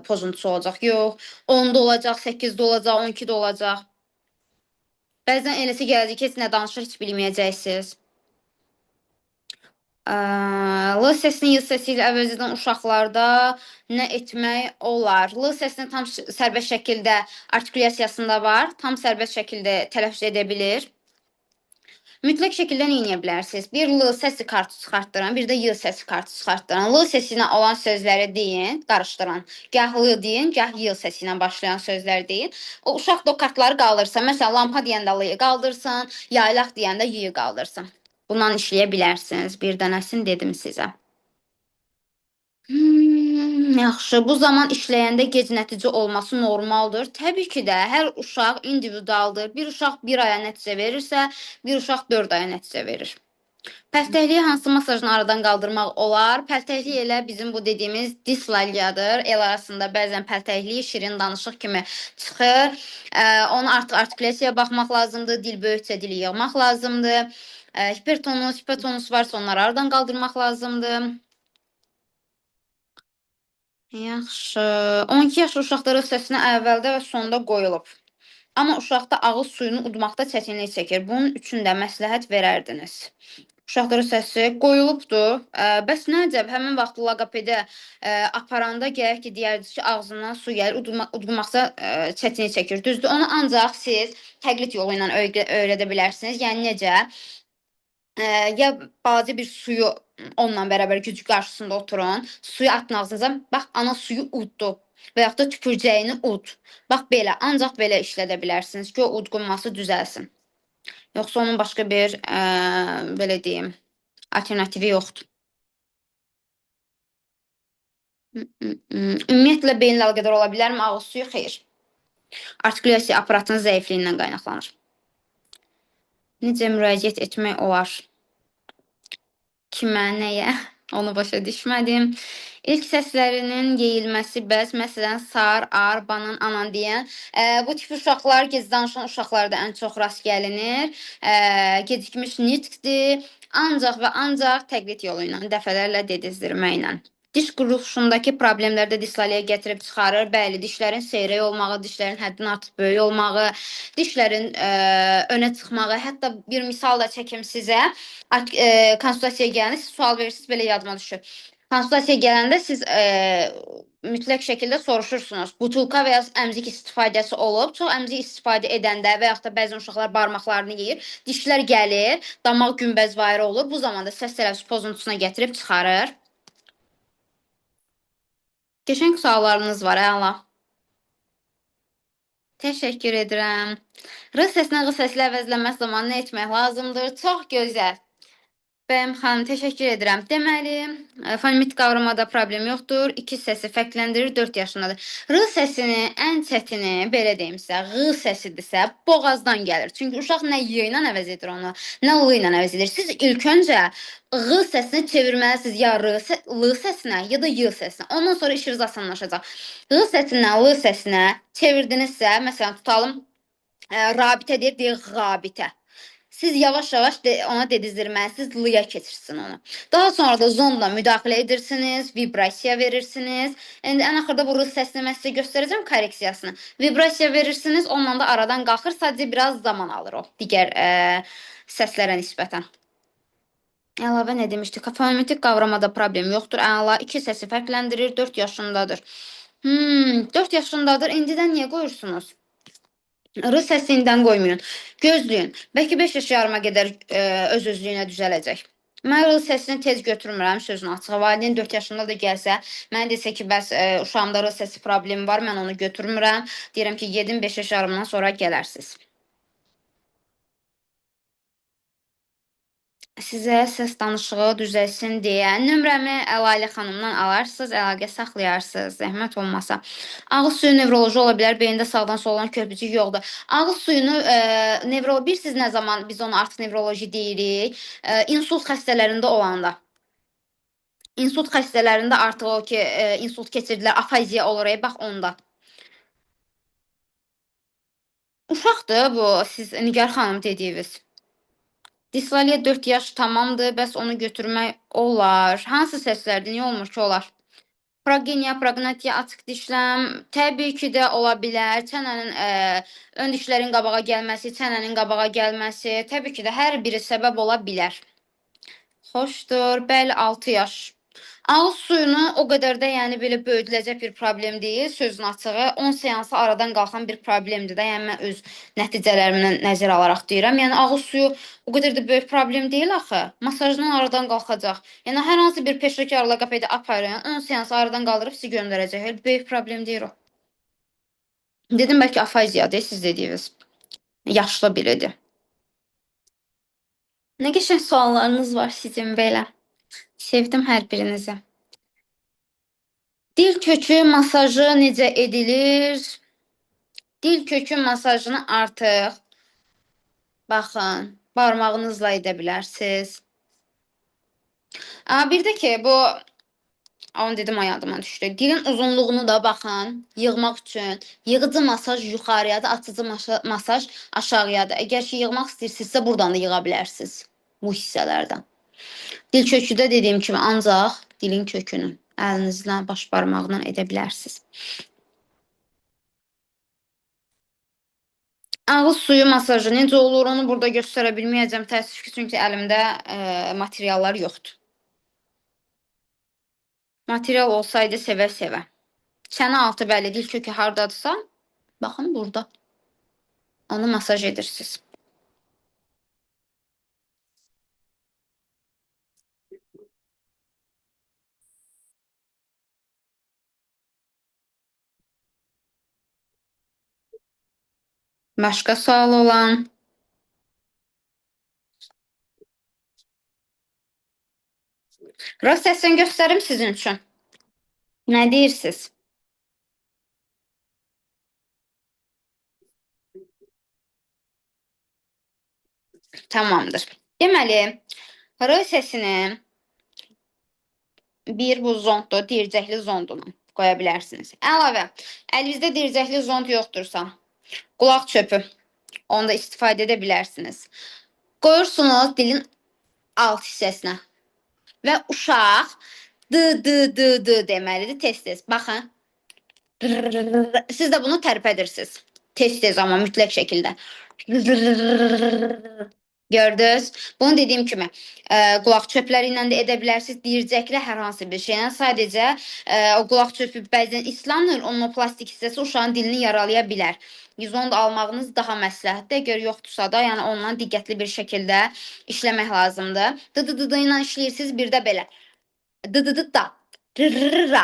pozuntusu olacaq. Yox, 10-da olacaq, 8-də olacaq, 12-də olacaq. Bəzən eləsi gələcək ki, heç nə danışır, heç bilməyəcəksiniz. L səsini Y səsi ilə əvəz edən uşaqlarda nə etmək olar? L səsini tam sərbəst şəkildə artikulyasiyasında var, tam sərbəst şəkildə tələffüz edə bilir. Mütləq şəkildə nə edə bilərsiniz? Bir L səsi kartı çıxartdıran, bir də Y səsi kartı çıxartdıran. L səsi ilə olan sözləri deyin, qarışdıran. Gah L deyin, gah Y səsi ilə başlayan sözləri deyin. O uşaq da o kartları qaldırsa, məsələn, lampa deyəndə L-yi qaldırsın, yaylaq deyəndə Y-yi qaldırsın. Bundan işləyə bilərsiniz. Bir dənəsini dedim sizə. Yaxşı, bu zaman işləyəndə gec nəticə olması normaldır. Təbii ki də, hər uşaq individualdır. Bir uşaq bir aya nəticə verirsə, bir uşaq 4 aya nəticə verir. Pəltəkliyi hansı masajla aradan qaldırmaq olar? Pəltəklik elə bizim bu dediyimiz dislaliyadır. El arasında bəzən pəltəklik şirin danışıq kimi çıxır. Onu artıq artikulyasiyaya baxmaq lazımdır. Dil böyükcə dili yığmaq lazımdır. Hipertonus, hipotonus varsa onları aradan qaldırmaq lazımdır. Yaxşı. 12 yaşlı uşaqda R səsinə əvvəldə və sonda qoyulub. Amma uşaqda ağız suyunu udmaqda çətinlik çəkir. Bunun üçün də məsləhət verərdiniz. Uşaqda R səsi qoyulubdur. Bəs nə əcəb, həmin vaxt loqopedə aparanda gələk ki, deyərdiniz ki, ağzından su gəlir, udmaqda çətinlik çəkir. Düzdür, onu ancaq siz təqlid yolu ilə öyrədə bilərsiniz. Yəni necə? Ya balaca bir suyu onunla bərabər gücü qarşısında oturun, suyu atın ağzınıza, bax, ana suyu uddu və yaxud da tüpürcəyini ud. Bax, belə, ancaq belə işlədə bilərsiniz ki, o udqunması düzəlsin. Yoxsa onun başqa bir, belə deyim, alternativi yoxdur. Ümumiyyətlə, beyinlə əlaqədar ola bilərmi ağız suyu? Xeyr. Artikulyasiya aparatının zəifliyindən qaynaqlanır. Necə müraciət etmək olar? Kimə, nəyə? Onu başa düşmədim. İlk səslərinin yeyilməsi bəs, məsələn, sar, ar, banan, anan deyən. Bu tip uşaqlar gec danışan uşaqlarda ən çox rast gəlinir. Gecikmiş nitqdir. Ancaq və ancaq təqlid yolu ilə, dəfələrlə dedizdirməklə. Diş quruluşundakı problemlər də dislaliyə gətirib çıxarır. Bəli, dişlərin seyrək olmağı, dişlərin həddindən artıq böyük olmağı, dişlərin önə çıxmağı. Hətta bir misal da çəkim sizə. Konsultasiyaya gələndə siz sual verirsiniz, belə yadıma düşür. Konsultasiyaya gələndə siz mütləq şəkildə soruşursunuz. Butulka və ya əmzik istifadəsi olub. Çox əmzik istifadə edəndə və yaxud da bəzən uşaqlar barmaqlarını yeyir, dişlər gəlir, damaq günbəzvayrı olur. Bu zaman da səs tələffüz pozuntusuna gətirib çıxarır. Qəşəng suallarınız var, əla. Təşəkkür edirəm. R səsinə Q səslə əvəzlənməsi zamanı nə etmək lazımdır? Çox gözəl. Bəyəm xanım, təşəkkür edirəm. Deməli, fonemik qavramada problem yoxdur. İki səsi fərqləndirir, 4 yaşındadır. R səsini ən çətini, belə deyim sizə, Q səsidirsə, boğazdan gəlir. Çünki uşaq nə Y ilə əvəz edir onu, nə L ilə əvəz edir. Siz ilk öncə Q səsini çevirməlisiniz ya R, L səsinə, ya da Y səsinə. Ondan sonra işiniz asanlaşacaq. Q səsindən L səsinə çevirdinizsə, məsələn, tutalım, rabitə deyir, deyir rabitə. Siz yavaş-yavaş ona dedizdirməlisiniz, L-ya keçirsin onu. Daha sonra da zonla müdaxilə edirsiniz, vibrasiya verirsiniz. İndi ən axırda bu R səsini mən sizə göstərəcəm korreksiyasını. Vibrasiya verirsiniz, onunla da aradan qalxır. Sadəcə biraz zaman alır o digər səslərə nisbətən. Əlavə nə demişdik? Fonetik qavramada problem yoxdur. Əla, iki səsi fərqləndirir, 4 yaşındadır. 4 yaşındadır. İndidən niyə qoyursunuz? R səsindən qoymayın. Gözləyin. Bəlkə 5 yaş yarıma qədər öz-özlüyünə düzələcək. Mən R səsini tez götürmürəm, sözün açığı. Valideyn 4 yaşında da gəlsə, mənə desə ki, bəs uşağımda R səsi problemi var, mən onu götürmürəm. Deyirəm ki, gedin 5 yaş yarımdan sonra gələrsiz. Sizə səs danışığı düzəlsin deyə nömrəmi Əlalə xanımdan alarsınız, əlaqə saxlayarsınız, zəhmət olmasa. Ağız suyu nevroloji ola bilər, beyində sağdan soldan körpücük yoxdur. Ağız suyunu nevroloji, bilirsiniz nə zaman biz onu artıq nevroloji deyirik? İnsult xəstələrində olanda. İnsult xəstələrində artıq o ki, insult keçirdilər, afaziya olur, bax onda. Uşaqdır bu, siz Nigar xanım dediyiniz. Dislaliya 4 yaş tamamdır, bəs onu götürmək olar. Hansı səslərdir, niyə olmur ki, olar? Progeniya, proqnatiya, açıq dişləm, təbii ki də ola bilər. Çənənin, ön dişlərin qabağa gəlməsi, çənənin qabağa gəlməsi, təbii ki də hər biri səbəb ola bilər. Xoşdur, bəli, 6 yaş. Ağız suyunu o qədər də belə böyüdüləcək bir problem deyil, sözün açığı. 10 seansı aradan qalxan bir problemdir də. Mən öz nəticələrimdən nəzər alaraq deyirəm. Ağız suyu o qədər də böyük problem deyil axı. Masajdan aradan qalxacaq. Hər hansı bir peşəkar loqopedi aparın, 10 seansı aradan qaldırıb sizi göndərəcək. Elə böyük problem deyil o. Dedim, bəlkə afaziyadır, siz dediyiniz. Yaşlı biridir. Nə qəşəng suallarınız var sizin belə. Sevdim hər birinizi. Dil kökü masajı necə edilir? Dil kökü masajını artıq baxın, barmağınızla edə bilərsiniz. Bir də ki, bu onu dedim, yadıma düşdü. Dilin uzunluğunu da baxın, yığmaq üçün yığıcı masaj yuxarıyadır, açıcı masaj aşağıyadır. Əgər ki, yığmaq istəyirsinizsə, buradan da yığa bilərsiniz bu hissələrdən. Dil kökü də dediyim kimi ancaq dilin kökünü əlinizlə, baş barmaqla edə bilərsiniz. Ağız suyu masajı necə olur, onu burada göstərə bilməyəcəm. Təəssüf ki, çünki əlimdə materiallar yoxdur. Material olsaydı sevə-sevə. Çənə altı bəli, dil kökü hardadırsa, baxın burada. Onu masaj edirsiniz. Başqa sual olan? R səsini göstərim sizin üçün. Nə deyirsiniz? Tamamdır. Deməli, R səsini bir bu zonddur, dircəkli zondunu qoya bilərsiniz. Əlavə, əlinizdə dircəkli zond yoxdursa, qulaq çöpü, onu da istifadə edə bilərsiniz. Qoyursunuz dilin alt hissəsinə və uşaq d, d, d, d deməlidir tez-tez. Baxın. Siz də bunu tərpədirsiniz. Tez-tez amma mütləq şəkildə. Gördünüz? Bunu dediyim kimi, qulaq çöpləri ilə də edə bilərsiniz, dircəklə hər hansı bir şeylə. Sadəcə o qulaq çöpü bəzən islanır, onun o plastik hissəsi uşağın dilini yaralaya bilər. Zond almağınız daha məsləhətdir. Əgər yoxdursa da, yəni ondan diqqətli bir şəkildə işləmək lazımdır. D, d, d, d ilə işləyirsiniz, bir də belə. D, d, d, da. R, r, r,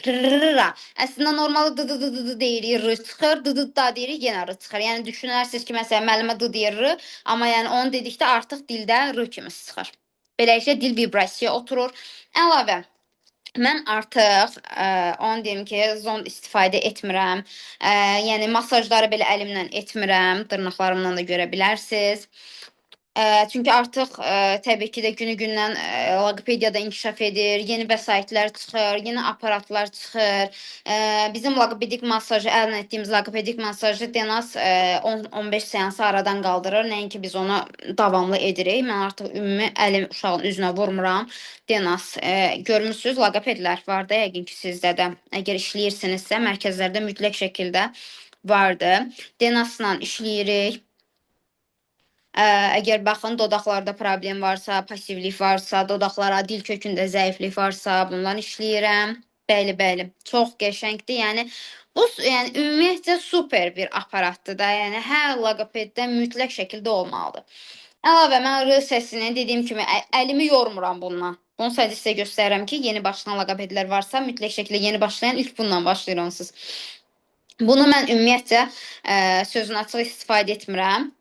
r, r. Əslində normalda d, d, d, d, d deyirik, r çıxır, d, d, da deyirik, yenə r çıxır. Yəni düşünərsiniz ki, məsələn, müəllimə d deyir r, amma yəni onu dedikdə artıq dildə r kimi çıxır. Beləliklə dil vibrasiya oturur. Əlavə, mən artıq onu deyim ki, zond istifadə etmirəm. Yəni masajları belə əlimlə etmirəm, dırnaqlarımla da görə bilərsiniz. Çünki artıq təbii ki də günü-gündən loqopediyada inkişaf edir, yeni vəsaitlər çıxır, yeni aparatlar çıxır. Bizim loqopedik masajı, əldə etdiyimiz loqopedik masajı Denas 10-15 seansı aradan qaldırır. Nəinki biz onu davamlı edirik. Mən artıq ümumi əlim uşağın üzünə vurmuram. Denas, görmüsünüz, loqopedlər var da yəqin ki sizdə də. Əgər işləyirsinizsə, mərkəzlərdə mütləq şəkildə vardır. Denasla işləyirik. Əgər baxın, dodaqlarda problem varsa, passivlik varsa, dodaqlara, dil kökündə zəiflik varsa, bundan işləyirəm. Bəli, bəli, çox qəşəngdir. Yəni bu, yəni ümumiyyətcə super bir aparatdır da. Yəni hər loqopeddə mütləq şəkildə olmalıdır. Əlavə, mən R səsini dediyim kimi əlimi yormuram bundan. Bunu sadəcə sizə göstərirəm ki, yeni başlayan loqopedlər varsa, mütləq şəkildə yeni başlayan ilk bundan başlayır onsuz. Bunu mən ümumiyyətcə sözün açığı istifadə etmirəm.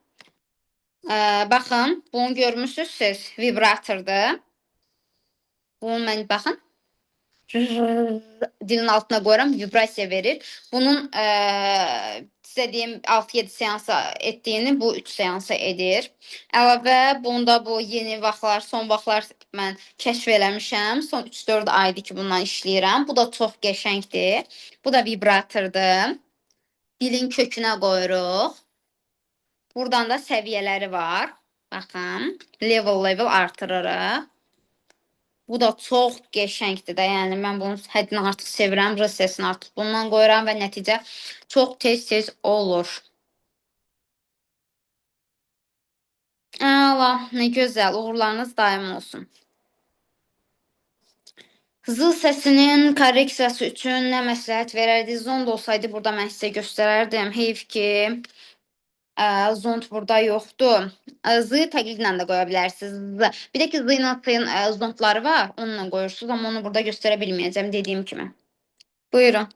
Baxın, bunu görmüsünüz siz, vibratordur. Bunu mən, baxın, dilin altına qoyuram, vibrasiya verir. Bunun sizə deyim, 6-7 seansa etdiyini bu 3 seansa edir. Əlavə, bunda bu yeni vaxtlar, son vaxtlar mən kəşf eləmişəm. Son 3-4 aydır ki, bundan işləyirəm. Bu da çox qəşəngdir. Bu da vibratordur. Dilin kökünə qoyuruq. Buradan da səviyyələri var. Baxın, level-level artırırıq. Bu da çox qəşəngdir də. Yəni mən bunu həddini artıq sevirəm. R səsini artıq bundan qoyuram və nəticə çox tez-tez olur. Əla, nə gözəl. Uğurlarınız daim olsun. Z səsinin korreksiyası üçün nə məsləhət verərdiniz? Zond olsaydı burada mən sizə göstərərdim. Heyf ki, zond burada yoxdur. Z təqlidlə də qoya bilərsiniz. Z. Bir də ki, Z ilə S-ın zondları var. Onunla qoyursunuz, amma onu burada göstərə bilməyəcəm dediyim kimi. Buyurun.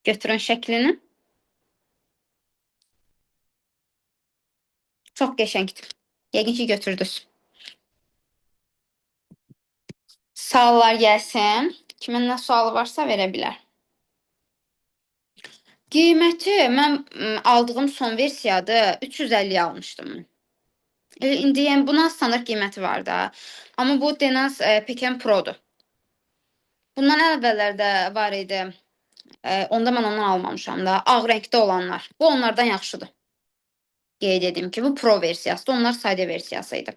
Götürün şəklini. Çox qəşəngdir. Yəqin ki, götürdünüz. Suallar gəlsin. Kimin nə sualı varsa verə bilər. Qiyməti mən aldığım son versiyadır. 350 almışdım mən. İndi yəni buna standart qiyməti var da. Amma bu Denas Pekan Pro-dur. Bundan əvvəllərdə var idi. Onda mən ondan almamışam da. Ağ rəngdə olanlar. Bu onlardan yaxşıdır. Qeyd edim ki, bu Pro versiyasıdır. Onlar sadə versiyası idi.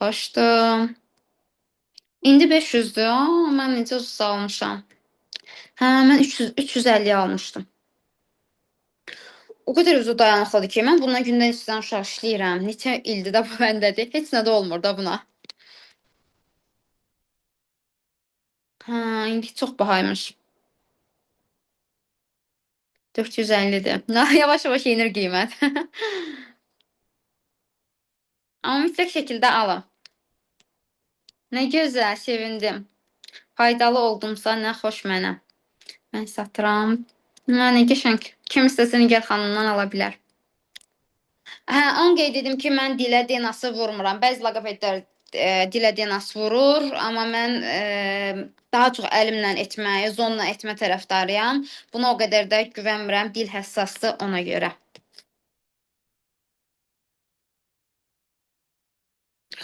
Xoşdur. İndi 500-dür. Aa, mən necə ucuz almışam. Hə, mən 300 350 almışdım. O qədər uzun dayanıqlıdır ki, mən bundan gündən istəyən uşaq işləyirəm. Neçə ildir də bu məndədir. Heç nə də olmur da buna. Hə, indi çox bahaymış. 450-dir. Yavaş-yavaş yenir qiymət. Amma mütləq şəkildə alın. Nə gözəl, sevindim. Faydalı oldumsa nə xoş mənə. Mən satıram. Nə qəşəng. Kim istəsə Nigar xanımdan ala bilər. Hə, onu qeyd edim ki, mən dilə denası vurmuram. Bəzi loqopedlər dilə denas vurur, amma mən daha çox əlimlə etməyi, zonla etmə tərəfdarıyam. Buna o qədər də güvənmirəm. Dil həssasdır ona görə.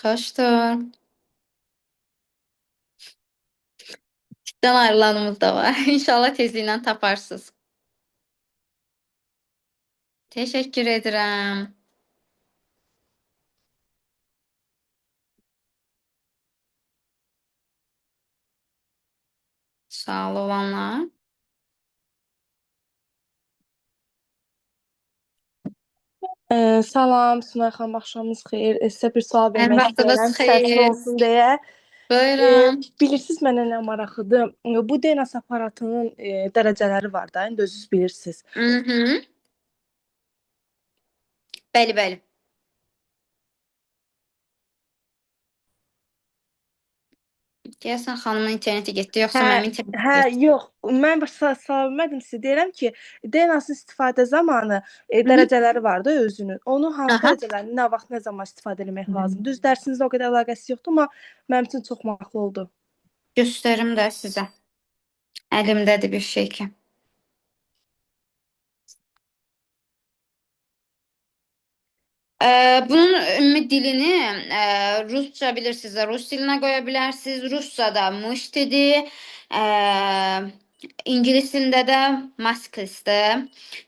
Xoşdur. Cidden ayrılanımız da var. İnşallah tezliklə taparsınız. Təşəkkür edirəm. Sağ olanlar. Salam, Sunay xanım, axşamınız xeyir. Sizə bir sual Hər vermək vaxtınız istəyirəm, səsli xeyir. olsun deyə. Buyurun. Bilirsiniz mənə nə maraqlıdır? Bu DNS aparatının dərəcələri var da, indi özünüz bilirsiniz. Mhm. Bəli, bəli. Deyəsən xanımın interneti getdi, yoxsa Hə, mənim internetim hə, getdi? yox, mən başa sala bilmədim sizə. Deyirəm ki, DNS-ın istifadə zamanı dərəcələri var da özünün. Onu hansı dərəcələrini nə vaxt, nə zaman istifadə etmək lazımdır? Düz dərsinizlə o qədər əlaqəsi yoxdur, amma mənim üçün çox maraqlı oldu. Göstərim də sizə. Əlimdədir bir şey ki. Bunun ümumi dilini Rusça bilirsinizsə, rus dilinə qoya bilərsiniz. Ruscada muştidir. İngilis dilində də masklsdir.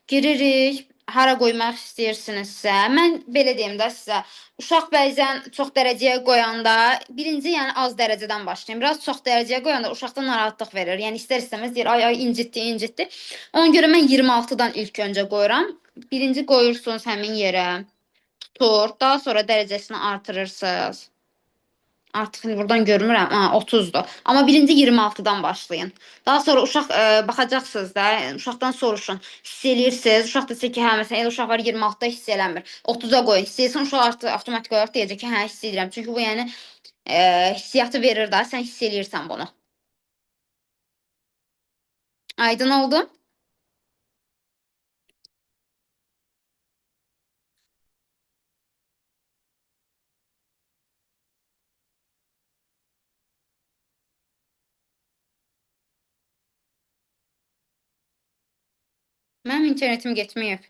Giririk. Hara qoymaq istəyirsinizsə, mən belə deyim də sizə, uşaq bəzən çox dərəcəyə qoyanda, birinci yəni az dərəcədən başlayın. Biraz çox dərəcəyə qoyanda uşaqda narahatlıq verir. Yəni istər-istəməz deyir, ay ay incitdi, incitdi. Ona görə mən 26-dan ilk öncə qoyuram. Birinci qoyursunuz həmin yerə. Tutur. Daha sonra dərəcəsini artırırsınız. Artıq indi buradan görmürəm. Ha, 30-dur. Amma birinci 26-dan başlayın. Daha sonra uşaq baxacaqsınız da, uşaqdan soruşun. Hiss eləyirsiniz. Uşaq desə ki, hə, məsələn, elə uşaq var 26-da hiss eləmir. 30-a qoyun. Hiss etsin, uşaq artıq avtomatik olaraq deyəcək ki, hə, hiss edirəm. Çünki bu yəni hissiyatı verir da, sən hiss eləyirsən bunu. Aydın oldu? Mənim internetim getməyib.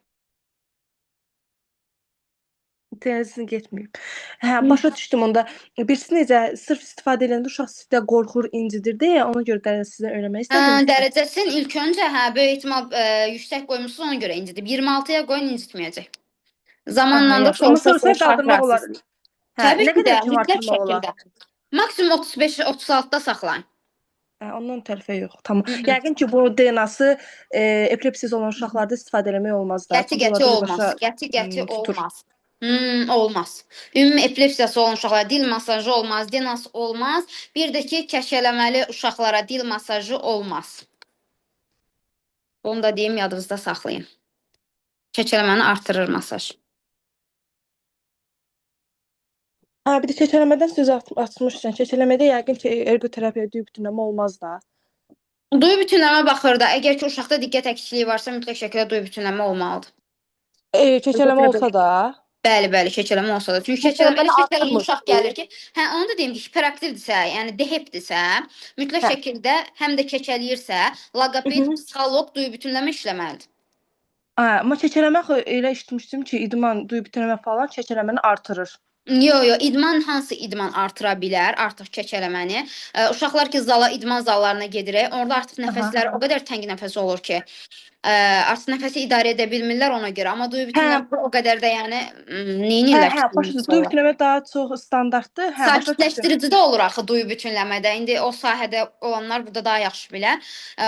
İnternetin getməyib. Hə, başa düşdüm onda. Birisi necə sırf istifadə edəndə uşaq sizdə qorxur, incidir deyə ona görə dərəcəsini öyrənmək istədim. Dərəcəsini ilk öncə, hə, böyük ehtimal yüksək qoymuşsunuz, ona görə incidib. 26-ya qoyun, incitməyəcək. Zamanla da Aha, yaxşı. Amma soruşa sonrasında qaldırmaq olar. Hə, Təbii nə ki də, qədər kimi mütləq artırmaq olar? şəkildə. Maksimum 35-36-da saxlayın. Hə, ondan tərəfə yox. Tamam. Yəqin ki, bu DNA-sı epilepsiyası olan uşaqlarda istifadə eləmək olmaz da. Qəti qəti olmaz. Qəti qəti olmaz. Olmaz. Ümumi epilepsiyası olan uşaqlara dil masajı olmaz, DNAS olmaz. Bir də ki, kəkələməli uşaqlara dil masajı olmaz. Bunu da deyim, yadınızda saxlayın. Kəkələməni artırır masaj. Hə, bir də kəkələmədən söz açmışsan. Kəkələmədə yəqin ki, ergoterapiya, duyu bütünləmə olmaz da. Duyu bütünləmə baxır da. Əgər ki, uşaqda diqqət əksikliyi varsa, mütləq şəkildə duyu bütünləmə olmalıdır. Kəkələmə olsa da? Bəli, bəli, kəkələmə olsa da. Çünki kəkələmə elə Kəkələməni kəkələmə uşaq artırmır. gəlir ki, hə, onu da deyim ki, hiperaktivdirsə, yəni dehepdirsə, mütləq Hə. şəkildə həm də kəkələyirsə, loqoped, psixoloq duyu bütünləmə işləməlidir. Hə, amma kəkələmə axı elə eşitmişdim ki, idman, duyu bütünləmə falan kəkələməni artırır. Yo, yo, idman hansı idman artıra bilər artıq kəkələməni? Uşaqlar ki, zala, idman zallarına gedirik, orada artıq nəfəsləri o qədər təng nəfəs olur ki, artıq nəfəsi idarə edə bilmirlər ona görə. Amma duyu bütünləmə o qədər də yəni neynirlər Hə, başa düşdüm. Duyu bütünləmə daha çox standartdır. Hə, başa düşdüm. Sakitləşdirici də olur axı duyu bütünləmədə. İndi o sahədə olanlar burada daha yaxşı bilər.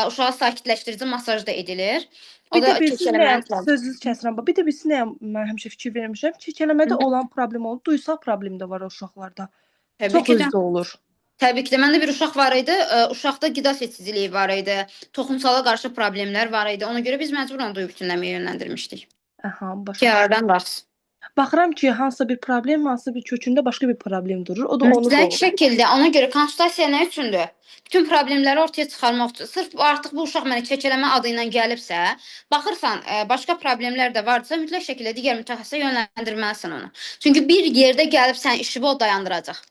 Uşağa sakitləşdirici masaj da edilir. O Bir da də bilirsiniz nəyə, kəkələməni azaldır. sözünüzü kəsirəm. Bir də bilirsiniz nəyə mən həmişə fikir vermişəm? Kəkələmədə olan problem olur, duyusal problem də var o uşaqlarda. Təbii Çox ki də. özdə olur. Təbii ki də. Məndə bir uşaq var idi. Uşaqda qida seçiciliyi var idi. Toxumsala qarşı problemlər var idi. Ona görə biz məcbur onu duyu bütünləməyə yönləndirmişdik. Aha, başa Ki, düşdüm. aradan qalxsın. Baxıram ki, hansısa bir problem, hansısa bir kökündə başqa bir problem durur. O da onu Mütləq doğurur. şəkildə. Ona görə konsultasiya nə üçündür? Bütün problemləri ortaya çıxarmaq üçün. Sırf artıq bu uşaq mənə kəkələmə adı ilə gəlibsə, baxırsan, başqa problemlər də varsa, mütləq şəkildə digər mütəxəssisə yönləndirməlisən onu. Çünki bir yerdə gəlib sən işi o dayandıracaq.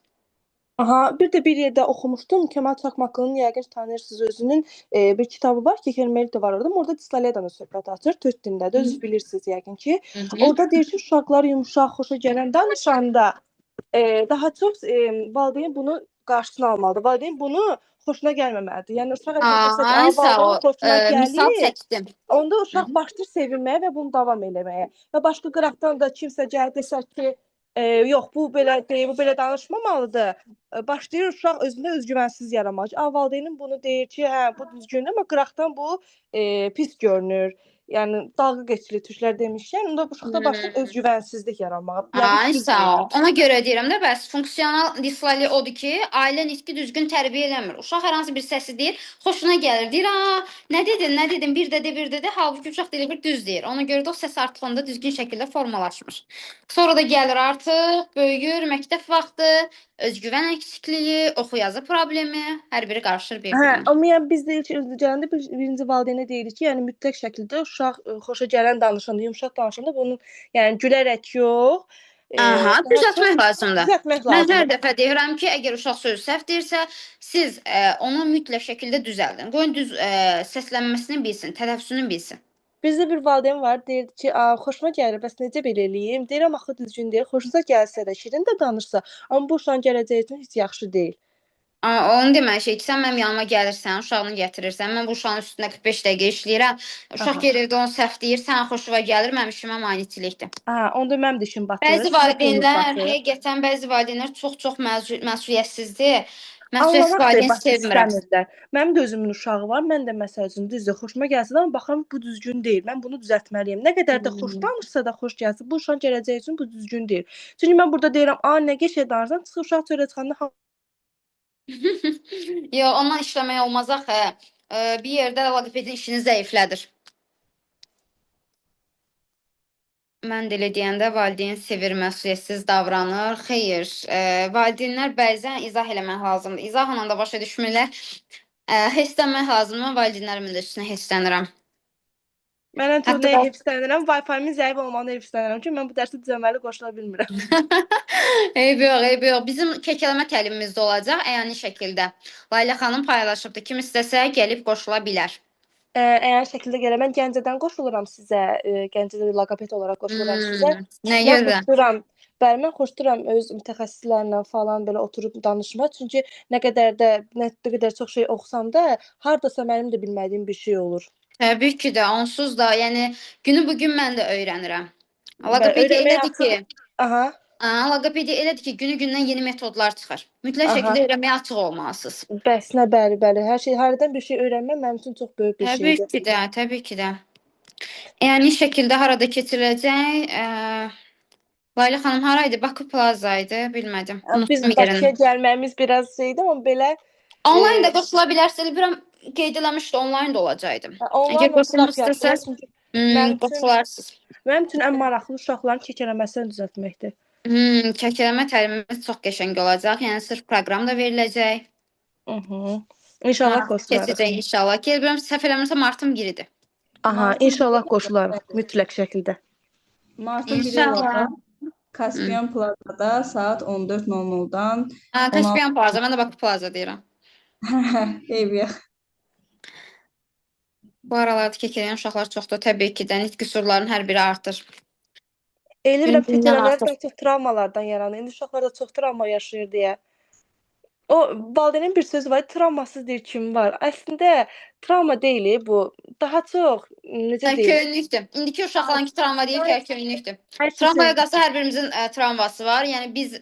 Aha, bir də bir yerdə oxumuşdum. Kemal Çakmaqlının yəqin ki, tanıyırsınız özünün bir kitabı var, Kekələməlik də var orada. Orada dislaliyadan da söhbət açır. Türk dilindədir, özünüz bilirsiniz yəqin ki. Orada deyir ki, uşaqlar yumşaq, xoşa gələn danışanda daha çox valideyn bunu qarşısını almalıdır. Valideyn bunu xoşuna gəlməməlidir. Yəni uşaq əgər desə ki, Ay, sağ valideyn ol. xoşuna Misal gəlir, çəkdim. onda uşaq başlayır sevinməyə və bunu davam eləməyə. Və başqa qıraqdan da kimsə gəlib desə ki, yox, bu belə deyil, bu belə danışmamalıdır. Başlayır uşaq özündə özgüvənsiz yaranmaq. Valideynin bunu deyir ki, hə, bu düzgündür, amma qıraqdan bu pis görünür. Yəni dalğa keçilir türklər demişkən, onda uşaqda başlayır özgüvənsizlik yaranmağa. Ay, sağ ol. Ona görə deyirəm də, bəs funksional dislali odur ki, ailə nitqi düzgün tərbiyə eləmir. Uşaq hər hansı bir səsi deyir, xoşuna gəlir. Deyir, "A, nə dedin, nə dedin?" Bir də de, bir də de. Halbuki uşaq elə bir düz deyir. Ona görə də o səs artıq onda düzgün şəkildə formalaşmır. Sonra da gəlir artıq, böyüyür, məktəb vaxtı, özgüvən əksikliyi, oxu yazı problemi, hər biri qarışır Hə, bir-birinə. amma yəni biz deyirik ki, özü gələndə birinci valideynə deyirik ki, yəni mütləq şəkildə uşaq xoşa gələn danışanda, yumşaq danışanda bunun yəni gülərək yox, Aha, daha çox düzəltmək lazımdır. düzəltmək Mən hər lazımdır. dəfə deyirəm ki, əgər uşaq sözü səhv deyirsə, siz onu mütləq şəkildə düzəldin. Qoyun düz səslənməsini bilsin, tələffüzünü bilsin. Bizdə bir valideyn var, deyirdi ki, xoşuma gəlir, bəs necə belə eləyim? Deyirəm, axı düzgün deyil, xoşunuza gəlsə də, şirin də danışsa, amma bu uşağın gələcəyi üçün heç yaxşı deyil. Onu demək şey ki, sən mənim yanıma gəlirsən, uşağını gətirirsən, mən bu uşağın üstündə 45 dəqiqə işləyirəm. Uşaq gelir evdə onu səhv deyir, sən xoşuna gəlir, mənim işimə maneçilikdir. Hə, onda mənim də işim batır, Bəzi sizin də pulunuz valideynlər, batır. həqiqətən bəzi valideynlər çox-çox məsuliyyətsizdir. Məsuliyyətsiz Anlamaq da valideyn başqa sevmirəm. istəmirlər. Mənim də özümün uşağı var. Mən də məsəl üçün düzdür, xoşuma gəlsə də, amma baxıram bu düzgün deyil. Mən bunu düzəltməliyəm. Nə qədər də xoş danışsa da, xoş gəlsə, bu uşağın gələcəyi üçün bu düzgün deyil. Çünki mən burada deyirəm, a nə qəşəng danışsan, çıxır uşaq çölə çıxanda Yox, ondan işləmək olmaz axı. Bir yerdə loqopedin işini zəiflədir. Mən də elə deyəndə valideyn sevir, məsuliyyətsiz davranır. Xeyr, valideynlər bəzən izah eləmək lazımdır. İzahla da başa düşmürlər. Hesslənmək lazımdır. Mən valideynlərimin də üstünə hesslənirəm. Mən ən çox Hətta nəyə heyfslənirəm? Wi-Fi-min zəif olmağına heyfslənirəm ki, mən bu dərsi düzəməli qoşula bilmirəm. Eybi yox, eybi yox. Bizim kəkələmə təlimimiz də olacaq əyani şəkildə. Layla xanım paylaşıbdır. Kim istəsə gəlib qoşula bilər. Əyani şəkildə gələ. Mən Gəncədən qoşuluram sizə. Gəncədə bir loqoped olaraq qoşuluram sizə. Nə Mən gözəl. xoşduram. Bəli, mən xoşduram öz mütəxəssislərlə falan belə oturub danışmaq. Çünki nə qədər də nə qədər çox şey oxusam da, hardasa mənim də bilmədiyim bir şey olur. Təbii ki də, onsuz da, yəni günü bu gün mən də öyrənirəm. Bəli, Loqopediya öyrənməyə elədir ki, açıq. Aha. Loqopediya elədir ki, günü gündən yeni metodlar çıxır. Mütləq şəkildə öyrənməyə açıq olmalısınız. Bəs nə, bəli, bəli. Hər şey, hərdən bir şey öyrənmək mənim üçün çox böyük bir Təbii şeydir. ki də, təbii ki də. Yəni şəkildə harada keçiriləcək? Layla xanım hara idi? Bakı Plaza idi, bilmədim. Biz Unutdum Bakıya yerini. gəlməyimiz biraz şeydi, amma belə Onlayn da qoşula bilərsiniz. Bilirəm, qeyd eləmişdi, onlayn da olacaqdı. Onlayn Əgər qoşulmaq olsa lap yaxşı olar, istəsəz, çünki mənim üçün qoşularsınız. Mənim üçün ən maraqlı uşaqların kəkələməsini düzəltməkdir. Kəkələmə təlimimiz çox qəşəng olacaq. Yəni sırf proqram da veriləcək. İnşallah Maraqlı qoşularıq. keçəcək inşallah. Bilmirəm, səhv eləmirəmsə martın 1-idir. Aha, Martın inşallah 1-i qoşularıq mütləq şəkildə. Martın 1-i İnşallah. olacaq. Kaspiyan Plazada saat 14:00-dan Ha, 16. Kaspiyan Plaza. Mən də Bakı Plaza deyirəm. Eybi yox. Bu aralarda kekələyən uşaqlar çoxdur. Təbii ki də nitq qüsurlarının hər biri artır. Elə bilirəm Gün-gündən kekələmələr artır. daha çox travmalardan yaranır. İndi uşaqlar da çox travma yaşayır deyə. O valideynin bir sözü var, travmasız deyir kim var. Əslində travma deyil bu. Daha çox necə deyim? Ərköyünlükdür. İndiki uşaqların ki travma deyil ki, ərköyünlükdür. Hər şey Travmaya qalsa hər birimizin travması var. Yəni biz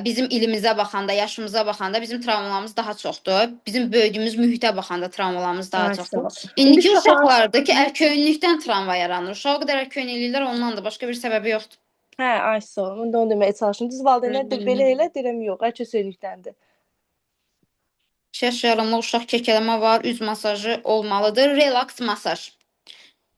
bizim ilimizə baxanda, yaşımıza baxanda bizim travmalarımız daha çoxdur. Bizim böyüdüyümüz mühitə baxanda travmalarımız daha Ay, çoxdur. sağ ol. İndi İndiki uşaqların uşaqlarda ki, ərköyünlükdən travma yaranır. Uşağı o qədər ərköyün eləyirlər, ondan da başqa bir səbəbi yoxdur. Hə, ay sağ ol. Mən də onu deməyə çalışdım. Düz valideynlər deyir belə elə, deyirəm yox, ərköyünlükdəndir. Yaş yarımlı uşaq kekələmə var, üz masajı olmalıdır. Relaks masaj.